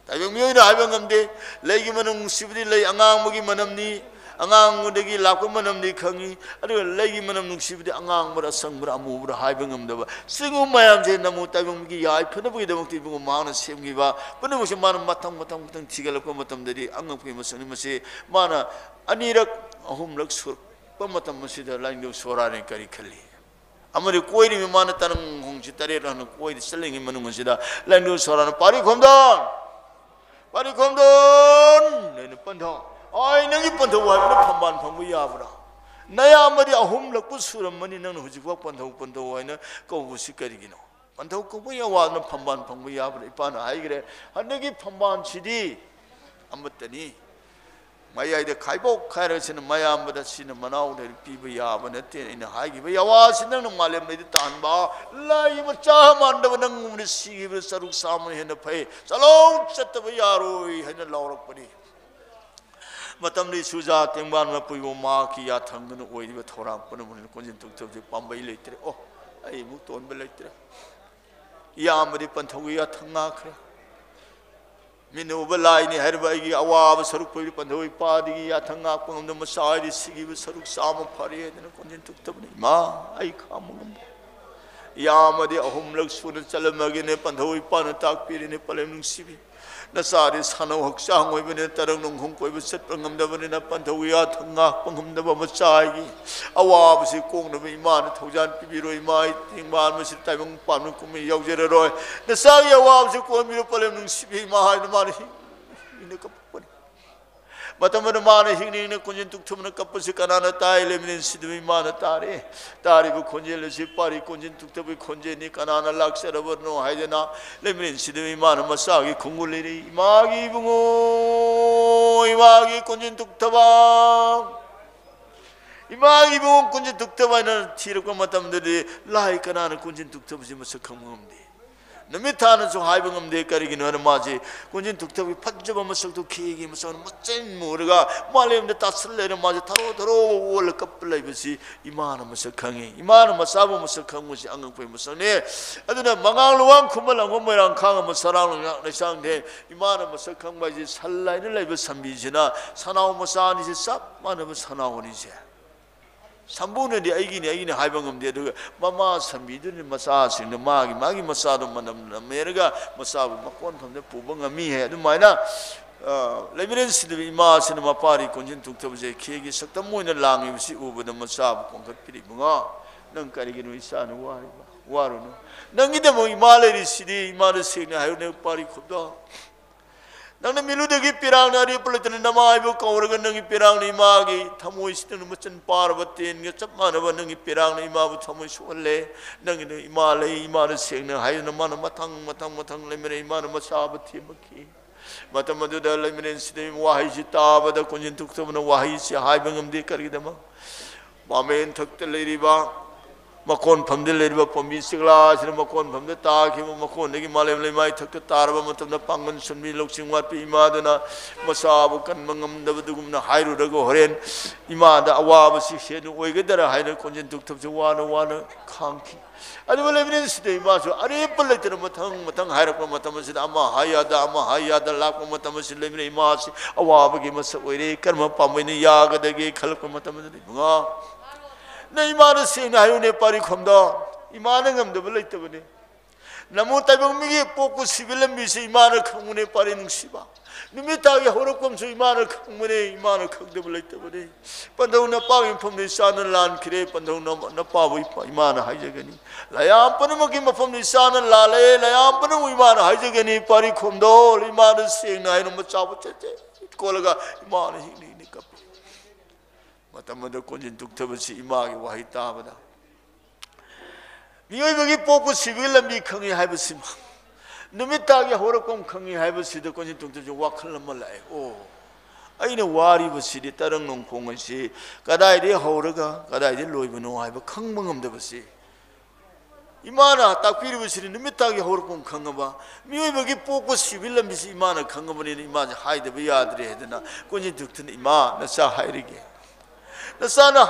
ꯇꯥꯏꯕꯪ ꯃꯤꯑꯣꯏꯅ ꯍꯥꯏꯕ ꯉꯝꯗꯦ꯫ ꯂꯩꯒꯤ ꯃꯅꯝ ꯅꯨꯡꯁꯤꯕꯗꯤ ꯂꯩ ꯑꯉꯥꯡꯕꯒꯤ ꯃꯅꯝꯅꯤ, ꯑꯉꯥꯡꯕꯗꯒꯤ ꯂꯥꯛꯄ ꯃꯅꯝꯅꯤ ꯈꯪꯉꯤ꯫ ꯑꯗꯨꯒ ꯂꯩꯒꯤ ꯃꯅꯝ ꯅꯨꯡꯁꯤꯕꯗꯤ ꯑꯉꯥꯡꯕꯔꯥ, ꯑꯁꯪꯕꯔꯥ, ꯑꯃꯨꯕꯔꯥ ꯍꯥꯏꯕ ꯉꯝꯗꯕ ꯁꯤꯒꯨꯝꯕ ꯃꯌꯥꯝꯁꯦ ꯅꯃꯨ ꯇꯥꯏꯕꯪꯒꯤ ꯌꯥꯏꯐꯅꯕꯒꯤꯗꯃꯛꯇ ꯏꯕꯨꯡꯉꯣ ꯃꯍꯥꯛꯅ ꯁꯦꯝꯈꯤꯕ ꯄꯨꯝꯅꯃꯛꯁꯦ ꯃꯥꯅ ꯃꯊꯪ ꯃꯊꯪ ꯃꯊꯪ ꯊꯤꯒꯠꯂꯛꯄ ꯃꯇꯝꯗꯗꯤ ꯑꯉꯛꯄꯒꯤ ꯃꯁꯛꯅꯤ꯫ ꯃꯁꯤ ꯃꯥꯅ ꯑꯅꯤꯔꯛ ꯑꯍꯨꯝꯂꯛ ꯁꯨꯔꯛꯄ ꯃꯇꯝ ꯑꯁꯤꯗ ꯂꯥꯏꯅꯤꯡꯊꯧ ꯁꯣꯔꯥꯅ ꯀꯔꯤ ꯈꯜꯂꯤ? ꯑꯃꯗꯤ ꯀꯣꯏꯔꯤꯕ ꯃꯥꯅ ꯇꯔꯪ ꯈꯣꯡꯁꯤ ꯇꯔꯦꯠ ꯍꯥꯟꯅ ꯀꯣꯏꯔ ꯆꯠꯂꯤꯉꯩ ꯃꯅꯨꯡ ꯑꯁꯤꯗ ꯂꯥꯏꯅꯤꯡꯊꯧ ꯁꯣꯔꯥꯅ "ꯄꯥꯔꯤ ꯈꯣꯝꯗꯣꯟ! ꯄꯥꯔꯤ ꯈꯣꯝꯗꯣꯟ!" ꯍꯥꯏꯅ ꯄꯟꯊꯧ꯫ "ꯑꯩ ꯅꯪꯒꯤ ꯄꯟꯊꯧ ꯍꯥꯏꯕꯅ ꯐꯝꯕꯥꯜ ꯐꯝꯕ ꯌꯥꯕ꯭ꯔꯥ? ꯅꯌꯥꯝꯕꯗꯤ ꯑꯍꯨꯝꯂꯛꯄꯨ ꯁꯨꯔꯝꯃꯅꯤ, ꯅꯪꯅ ꯍꯧꯖꯤꯛꯐꯥꯎ ꯄꯟꯊꯧ ꯄꯟꯊꯧ ꯍꯥꯏꯅ ꯀꯧꯕꯁꯤ ꯀꯔꯤꯒꯤꯅꯣ?" ꯄꯟꯊꯧ ꯀꯧꯕꯒꯤ ꯑꯋꯥꯗꯨꯅ ꯐꯝꯕꯥꯜ ꯐꯪꯕ ꯌꯥꯕꯅ ꯏꯄꯥꯅ ꯍꯥꯏꯈ꯭ꯔꯦ꯫ ꯍꯟꯗꯛꯀꯤ ꯐꯝꯕꯥꯜꯁꯤꯗꯤ ꯑꯃꯠꯇꯅꯤ꯫ ꯃꯌꯥꯏꯗ ꯈꯥꯏꯕꯣꯛ ꯈꯥꯏꯔꯒ ꯁꯤꯅ ꯃꯌꯥꯝꯕꯗ, ꯁꯤꯅ ꯃꯅꯥꯎꯗ ꯄꯤꯕ ꯌꯥꯕ ꯅꯠꯇꯦ꯫ ꯑꯩꯅ ꯍꯥꯏꯈꯤꯕ ꯑꯋꯥꯁꯤ ꯅꯪꯅ ꯃꯥꯂꯦꯝꯗꯩꯗ ꯇꯥꯍꯟꯕ, ꯂꯥꯏꯒꯤ ꯃꯆꯥ ꯃꯥꯟꯗꯕ ꯅꯪꯒꯨꯝꯕꯅ ꯁꯤꯈꯤꯕ ꯁꯔꯨꯛ ꯆꯥꯝꯃꯅ ꯍꯦꯟꯅ ꯐꯩ꯫ ꯆꯠꯂꯣ, ꯆꯠꯇꯕ ꯌꯥꯔꯣꯏ ꯍꯥꯏꯅ ꯂꯥꯎꯔꯛꯄꯅꯤ꯫ ꯃꯇꯝꯗꯤ ꯁꯨꯖꯥ ꯇꯦꯡꯕꯥꯟ ꯃꯄꯨꯏꯕꯨ ꯃꯍꯥꯛꯀꯤ ꯌꯥꯊꯪꯗꯨꯅ ꯑꯣꯏꯔꯤꯕ ꯊꯧꯔꯥꯡ ꯄꯨꯝꯅꯃꯛꯅ ꯀꯣꯟꯖꯤꯟ ꯇꯨꯛꯊꯕꯁꯤ ꯄꯥꯝꯕꯩ ꯂꯩꯇ꯭ꯔꯦ꯫ ꯑꯣ, ꯑꯩ ꯑꯃꯨꯛ ꯇꯣꯟꯕ ꯂꯩꯇ꯭ꯔꯦ꯫ ꯏꯌꯥꯝꯕꯗꯤ ꯄꯟꯊꯧꯒꯤ ꯌꯥꯊꯪ ꯉꯥꯛꯈ꯭ꯔꯦ꯫ ꯃꯤꯠꯅ ꯎꯕ ꯂꯥꯏꯅꯤ ꯍꯥꯏꯔꯤꯕ ꯑꯩꯒꯤ ꯑꯋꯥꯕ ꯁꯔꯨꯛ ꯐꯥꯎꯗꯤ ꯄꯟꯊꯧ ꯏꯄꯥꯗꯒꯤ ꯌꯥꯊꯪ ꯉꯥꯛꯄ ꯉꯝꯗꯕ ꯃꯆꯥ ꯍꯥꯏꯗꯤ ꯁꯤꯈꯤꯕ ꯁꯔꯨꯛ ꯆꯥꯝꯃ ꯐꯔꯦ ꯍꯥꯏꯗꯅ ꯀꯣꯟꯖꯤꯟ ꯇꯨꯛꯊꯕꯅꯤ꯫ ꯏꯃꯥ, ꯑꯩ ꯈꯥꯝꯕ ꯉꯝꯗꯦ꯫ ꯏꯌꯥꯝꯕꯗꯤ ꯑꯍꯨꯝꯂꯛ ꯁꯨꯅ ꯆꯠꯂꯝꯃꯒꯦꯅꯦ ꯄꯟꯊꯧ ꯏꯄꯥꯅ ꯇꯥꯛꯄꯤꯔꯤꯅꯦ, ꯄꯂꯦꯝ ꯅꯨꯡꯁꯤꯕꯤ꯫ ꯅꯆꯥꯗꯤ ꯁꯥꯟꯅꯧ ꯍꯛꯆꯥꯡ ꯑꯣꯏꯕꯅꯤꯅ ꯇꯔꯪ ꯅꯨꯡꯈꯣꯡ ꯀꯣꯏꯕ ꯆꯠꯄ ꯉꯝꯗꯕꯅꯤꯅ ꯄꯟꯊꯧ ꯌꯥꯊꯪ ꯉꯥꯛꯄ ꯉꯝꯗꯕ ꯃꯆꯥꯒꯤ ꯑꯋꯥꯕꯁꯤ ꯀꯣꯛꯅꯕ ꯏꯃꯥꯅ ꯊꯧꯖꯥꯟ ꯄꯤꯕꯤꯔꯣ꯫ ꯏꯃꯥ, ꯏꯇꯤꯡꯕ ꯃꯁꯤ ꯇꯥꯏꯕꯪ ꯄꯥꯟꯕ ꯀꯨꯝꯍꯩ ꯌꯥꯎꯖꯔꯔꯣꯏ꯫ ꯅꯆꯥꯒꯤ ꯑꯋꯥꯕꯁꯤ ꯀꯣꯟꯕꯤꯔꯣ ꯄꯂꯦꯝ ꯅꯨꯡꯁꯤꯕꯤ ꯏꯃꯥ ꯍꯥꯏꯅ ꯃꯥꯅ ꯍꯤꯡ-, ꯍꯤꯡꯅ ꯀꯞꯄꯛꯄꯅꯤ꯫ ꯃꯇꯝ ꯑꯗꯨꯗ ꯃꯥꯅ ꯍꯤꯡꯅ ꯍꯤꯡꯅ ꯀꯣꯟꯖꯤꯟ ꯇꯨꯛꯊꯕꯅ ꯀꯞꯄꯁꯤ ꯀꯅꯥꯅ ꯇꯥꯏ? ꯂꯩꯃꯔꯦꯟ ꯁꯤꯗꯕ ꯏꯃꯥꯅ ꯇꯥꯔꯦ꯫ ꯇꯥꯔꯤꯕ ꯈꯣꯟꯖꯦꯜ ꯑꯁꯤ ꯄꯥꯔꯤ ꯀꯣꯟꯖꯤꯟ ꯇꯨꯛꯊꯕꯒꯤ ꯈꯣꯟꯖꯦꯜꯅꯤ꯫ ꯀꯅꯥꯅ ꯂꯥꯛꯆꯔꯕꯅꯣ ꯍꯥꯏꯗꯅ ꯂꯩꯃꯔꯦꯟ ꯁꯤꯗꯕ ꯏꯃꯥꯅ ꯃꯆꯥꯒꯤ ꯈꯣꯡꯒꯨꯜ ꯂꯤꯔꯤ꯫ ꯏꯃꯥꯒꯤ ꯏꯕꯨꯡꯉꯣ, ꯏꯃꯥꯒꯤ ꯀꯣꯟꯖꯤꯟ ꯇꯨꯛꯊꯕ, ꯏꯃꯥꯒꯤ ꯏꯕꯨꯡꯉꯣ ꯀꯣꯟꯖꯤꯟ ꯇꯨꯛꯊꯕ ꯍꯥꯏꯅ ꯊꯤꯔꯛꯄ ꯃꯇꯝꯗꯗꯤ ꯂꯥꯏ ꯀꯅꯥꯅ ꯀꯣꯟꯖꯤꯟ ꯇꯨꯛꯊꯕꯁꯤ ꯃꯁꯛ ꯈꯪꯕ ꯉꯝꯗꯦ꯫ ꯅꯨꯃꯤꯠ ꯊꯥꯅꯁꯨ ꯍꯥꯏꯕ ꯉꯝꯗꯦ꯫ ꯀꯔꯤꯒꯤꯅꯣ ꯍꯥꯏꯅ ꯃꯥꯁꯦ ꯀꯣꯟꯖꯤꯟ ꯇꯨꯛꯊꯕꯒꯤ ꯐꯖꯕ ꯃꯁꯛꯇꯣ ꯈꯦꯒꯤ ꯃꯁꯛꯅ ꯃꯆꯤꯟ ꯃꯨꯔꯒ ꯃꯥꯂꯦꯝꯗ ꯇꯥꯁꯜꯂꯦꯅ ꯃꯥꯁꯦ ꯊꯔꯣ ꯊꯔꯣ ꯑꯣꯜꯂ ꯀꯞꯄ ꯂꯩꯕꯁꯤ ꯏꯃꯥꯅ ꯃꯁꯛ ꯈꯪꯉꯤ꯫ ꯏꯃꯥꯅ ꯃꯆꯥꯕꯨ ꯃꯁꯛ ꯈꯪꯕꯁꯤ ꯑꯉꯛꯄꯒꯤ ꯃꯁꯛꯅꯦ꯫ ꯑꯗꯨꯅ ꯃꯉꯥꯡ ꯂꯨꯋꯥꯡ ꯈꯨꯃꯟ ꯂꯥꯡꯕ ꯃꯣꯏꯔꯥꯡ ꯈꯥꯡꯉꯕ ꯁꯔꯥꯡ ꯂꯩꯁꯥꯡꯊꯦꯝ ꯏꯃꯥꯅ ꯃꯁꯛ ꯈꯪꯕ ꯍꯥꯏꯁꯦ ꯁꯟ ꯍꯥꯏꯅ ꯂꯩꯕ ꯁꯟꯕꯤꯁꯤꯅ ꯁꯅꯥꯎ ꯃꯆꯥ ꯑꯅꯤꯁꯦ ꯆꯞ ꯃꯥꯟꯅꯕ ꯁꯅꯥꯎ ꯑꯅꯤꯁꯦ꯫ ꯁꯝꯕꯨꯅꯗꯤ ꯑꯩꯒꯤꯅꯤ, ꯑꯩꯒꯤꯅꯤ ꯍꯥꯏꯕ ꯉꯝꯗꯦ꯫ ꯑꯗꯨꯒ ꯃꯃꯥ ꯁꯝꯕꯤꯗꯨꯅ ꯃꯆꯥꯁꯤꯡꯗ ꯃꯥꯒꯤ, ꯃꯥꯒꯤ ꯃꯆꯥꯗꯣ ꯃꯅꯝ ꯅꯝꯃꯦꯔꯒ ꯃꯆꯥꯕꯨ ꯃꯀꯣꯟ ꯐꯝꯗ ꯄꯨꯕ ꯉꯝꯃꯤ ꯍꯥꯏ꯫ ꯑꯗꯨꯃꯥꯏꯅ, ꯑ, ꯂꯩꯃꯔꯦꯟ ꯁꯤꯗꯕ ꯏꯃꯥꯁꯤꯅ ꯃꯄꯥꯔꯤ ꯀꯣꯟꯖꯤꯟ ꯇꯨꯛꯊꯕꯁꯦ ꯈꯦꯒꯤ ꯁꯛꯇꯝ ꯑꯣꯏꯅ ꯂꯥꯡꯉꯤꯕꯁꯤ ꯎꯕꯗ ꯃꯆꯥꯕꯨ ꯀꯣꯟꯈꯠꯄꯤꯔꯤ꯫ "ꯏꯕꯨꯡꯉꯣ, ꯅꯪ ꯀꯔꯤꯒꯤꯅꯣ ꯏꯆꯥꯅ ꯋꯥꯔꯤꯕ? ꯋꯥꯔꯨꯅꯨ꯫ ꯅꯪꯒꯤꯗꯃꯛ ꯏꯃꯥ ꯂꯩꯔꯤꯁꯤꯗꯤ, ꯏꯃꯥꯗ ꯁꯦꯡꯅ ꯍꯥꯏꯌꯨꯅꯦ ꯄꯥꯔꯤ ꯈꯨꯞꯗꯣ꯫ ꯅꯪꯅ ꯃꯤꯠꯂꯨꯗꯒꯤ ꯄꯤꯔꯥꯡꯅ ꯑꯔꯦꯞꯄ ꯂꯩꯇꯅ ꯅꯃꯥ ꯏꯕꯨ ꯀꯧꯔꯒ ꯅꯪꯒꯤ ꯄꯤꯔꯥꯡꯅ ꯏꯃꯥꯒꯤ ꯊꯃꯣꯏꯁꯤꯗ ꯃꯆꯤꯟ ꯄꯥꯔꯕ ꯇꯦꯟꯒ ꯆꯞ ꯃꯥꯟꯅꯕ ꯅꯪꯒꯤ ꯄꯤꯔꯥꯡꯅ ꯏꯃꯥꯕꯨ ꯊꯃꯣꯏ ꯁꯣꯛꯍꯜꯂꯦ꯫ ꯅꯪꯒꯤꯅ ꯏꯃꯥ ꯂꯩ, ꯏꯃꯥꯅ ꯁꯦꯡꯅ ꯍꯥꯏꯗꯨꯅ ꯃꯥꯅ ꯃꯊꯪ ꯃꯊꯪ ꯃꯊꯪ ꯂꯩꯃꯔꯦꯟ ꯏꯃꯥꯅ ꯃꯆꯥꯕꯨ ꯊꯦꯝꯃꯛꯈꯤ꯫ ꯃꯇꯝ ꯑꯗꯨꯗ ꯂꯩꯃꯔꯦꯟꯁꯤꯗ ꯋꯥꯍꯩꯁꯤ ꯇꯥꯕꯗ ꯀꯣꯟꯖꯦꯟ ꯇꯨꯛꯊꯕꯅ ꯋꯥꯍꯩꯁꯤ ꯍꯥꯏꯕ ꯉꯝꯗꯦ꯫ ꯀꯔꯤꯒꯤꯗꯃꯛ? ꯄꯥꯃꯦꯟ ꯊꯛꯇ ꯂꯩꯔꯤꯕ ꯃꯀꯣꯟꯐꯝꯗ ꯂꯩꯔꯤꯕ ꯄꯥꯝꯕꯤ ꯆꯤꯛꯂꯥ ꯑꯁꯤꯅ ꯃꯀꯣꯟꯐꯝꯗ ꯇꯥꯈꯤꯕ ꯃꯀꯣꯟꯗꯒꯤ ꯃꯥꯂꯦꯝ ꯂꯩꯃꯥꯏ ꯊꯛꯇ ꯇꯥꯔꯕ ꯃꯇꯝꯗ ꯄꯥꯡꯒꯜ ꯁꯣꯟꯕꯤ ꯂꯧꯁꯤꯡ ꯋꯥꯠꯄꯤ ꯏꯃꯥꯗꯨꯅ ꯃꯆꯥꯕꯨ ꯀꯟꯕ ꯉꯝꯗꯕꯗꯨꯒꯨꯝꯅ ꯍꯥꯏꯔꯨꯔꯒ ꯍꯣꯔꯦꯟ ꯏꯃꯥꯗ ꯑꯋꯥꯕꯁꯤ ꯍꯦꯟꯅ ꯑꯣꯏꯒꯗꯔꯥ ꯍꯥꯏꯅ ꯀꯣꯟꯖꯦꯟ ꯇꯨꯛꯊꯕꯁꯤ ꯋꯥꯅ ꯋꯥꯅ ꯈꯥꯡꯈꯤ꯫ ꯑꯗꯨꯕꯨ ꯂꯩꯃꯔꯦꯟꯁꯤꯗ ꯏꯃꯥꯁꯨ ꯑꯔꯦꯞꯄ ꯂꯩꯇꯅ ꯃꯊꯪ ꯃꯊꯪ ꯍꯥꯏꯔꯛꯄ ꯃꯇꯝ ꯑꯁꯤꯗ ꯑꯃ ꯍꯥꯏ ꯌꯥꯗ ꯑꯃ ꯍꯥꯏ ꯌꯥꯗ ꯂꯥꯛꯄ ꯃꯇꯝ ꯑꯁꯤꯗ ꯂꯩꯃꯔꯦꯟ ꯏꯃꯥꯁꯤ ꯑꯋꯥꯕꯒꯤ ꯃꯁꯛ ꯑꯣꯏꯔꯦ꯫ ꯀꯔꯝꯕ ꯄꯥꯝꯕꯩꯅ ꯌꯥꯒꯗꯒꯦ ꯈꯜꯂꯛꯄ ꯃꯇꯝ ꯑꯁꯤꯗ ꯏꯕꯨꯡꯉꯣ, ꯅꯪ ꯏꯃꯥꯗ ꯁꯦꯡꯅ ꯍꯥꯏꯌꯨꯅꯦ ꯄꯥꯔꯤꯈꯣꯝꯗꯣ, ꯏꯃꯥꯅ ꯉꯝꯗꯕ ꯂꯩꯇꯕꯅꯦ꯫ ꯅꯃꯣ ꯇꯥꯏꯕꯪ ꯃꯤꯒꯤ ꯄꯣꯛꯄ ꯁꯤꯕ ꯂꯝꯕꯤꯁꯦ ꯏꯃꯥꯅ ꯈꯪꯕꯅꯦ ꯄꯥꯔꯤ ꯅꯨꯡꯁꯤꯕ꯫ ꯅꯨꯃꯤꯠ ꯊꯥꯒꯤ ꯍꯧꯔꯛꯐꯝꯁꯨ ꯏꯃꯥꯅ ꯈꯪꯕꯅꯦ, ꯏꯃꯥꯅ ꯈꯪꯗꯕ ꯂꯩꯇꯕꯅꯦ꯫ ꯄꯟꯊꯧ ꯅꯄꯥꯒꯤ ꯃꯐꯝꯗ ꯏꯆꯥꯅ ꯂꯥꯟꯈ꯭ꯔꯦ, ꯄꯟꯊꯧ ꯅ-, ꯅꯄꯥꯕꯨ ꯏꯄꯥ-, ꯏꯃꯥꯅ ꯍꯥꯏꯖꯒꯅꯤ꯫ ꯂꯌꯥꯝ ꯄꯨꯝꯅꯃꯛꯀꯤ ꯃꯐꯝꯗ ꯏꯆꯥꯅ ꯂꯥꯜꯂꯦ, ꯂꯌꯥꯝ ꯄꯨꯝꯅꯃꯛ ꯏꯃꯥꯅ ꯍꯥꯏꯖꯒꯅꯤ꯫ ꯄꯥꯔꯤ ꯈꯣꯝꯗꯣ, ꯏꯃꯥꯅ ꯁꯦꯡꯅ ꯍꯥꯏꯅ ꯃꯆꯥꯕꯨ ꯆꯦꯠ ꯆꯦꯠ ꯀꯣꯜꯂꯒ ꯏꯃꯥꯅ ꯍꯤꯡꯂꯤ ꯍꯤꯡꯂꯤ ꯀꯞꯄꯤ꯫ ꯃꯇꯝ ꯑꯗꯨꯗ ꯀꯣꯟꯖꯦꯟ ꯇꯨꯛꯊꯕꯁꯤ ꯏꯃꯥꯒꯤ ꯋꯥꯍꯩ ꯇꯥꯕꯗ ꯃꯤꯑꯣꯏꯕꯒꯤ ꯄꯣꯛꯄ ꯁꯤꯕꯒꯤ ꯂꯝꯕꯤ ꯈꯪꯉꯤ ꯍꯥꯏꯕꯁꯤꯃ, ꯅꯨꯃꯤꯠ ꯊꯥꯒꯤ ꯍꯧꯔꯛꯐꯝ ꯈꯪꯉꯤ ꯍꯥꯏꯕꯁꯤꯗ ꯀꯣꯟꯖꯦꯟ ꯇꯨꯛꯊꯕꯁꯤ ꯋꯥꯈꯜ ꯑꯃ ꯂꯥꯛꯑꯦ꯫ ꯑꯣ, ꯑꯩꯅ ꯋꯥꯔꯤꯕꯁꯤꯗꯤ ꯇꯔꯪ ꯅꯣꯡꯈꯣꯡ ꯑꯁꯤ ꯀꯗꯥꯏꯗꯒꯤ ꯍꯧꯔꯒ ꯀꯗꯥꯏꯗꯒꯤ ꯂꯣꯏꯕꯅꯣ ꯍꯥꯏꯕ ꯈꯪꯕ ꯉꯝꯗꯕꯁꯤ ꯏꯃꯥꯅ ꯇꯥꯛꯄꯤꯔꯤꯕꯁꯤꯅꯤ꯫ ꯅꯨꯃꯤꯠ ꯊꯥꯒꯤ ꯍꯧꯔꯛꯐꯝ ꯈꯪꯉꯕ, ꯃꯤꯑꯣꯏꯕꯒꯤ ꯄꯣꯛꯄ ꯁꯤꯕꯒꯤ ꯂꯝꯕꯤꯁꯤ ꯏꯃꯥꯅ ꯈꯪꯉꯕꯅꯤꯅ ꯏꯃꯥꯁꯦ ꯍꯥꯏꯗꯕ ꯌꯥꯗ꯭ꯔꯦ ꯍꯥꯏꯗꯅ ꯀꯣꯟꯖꯦꯟ ꯇꯨꯛꯊꯕꯅ, "ꯏꯃꯥ, ꯅꯆꯥ ꯍꯥꯏꯔꯒꯦ, ꯅꯆꯥꯅ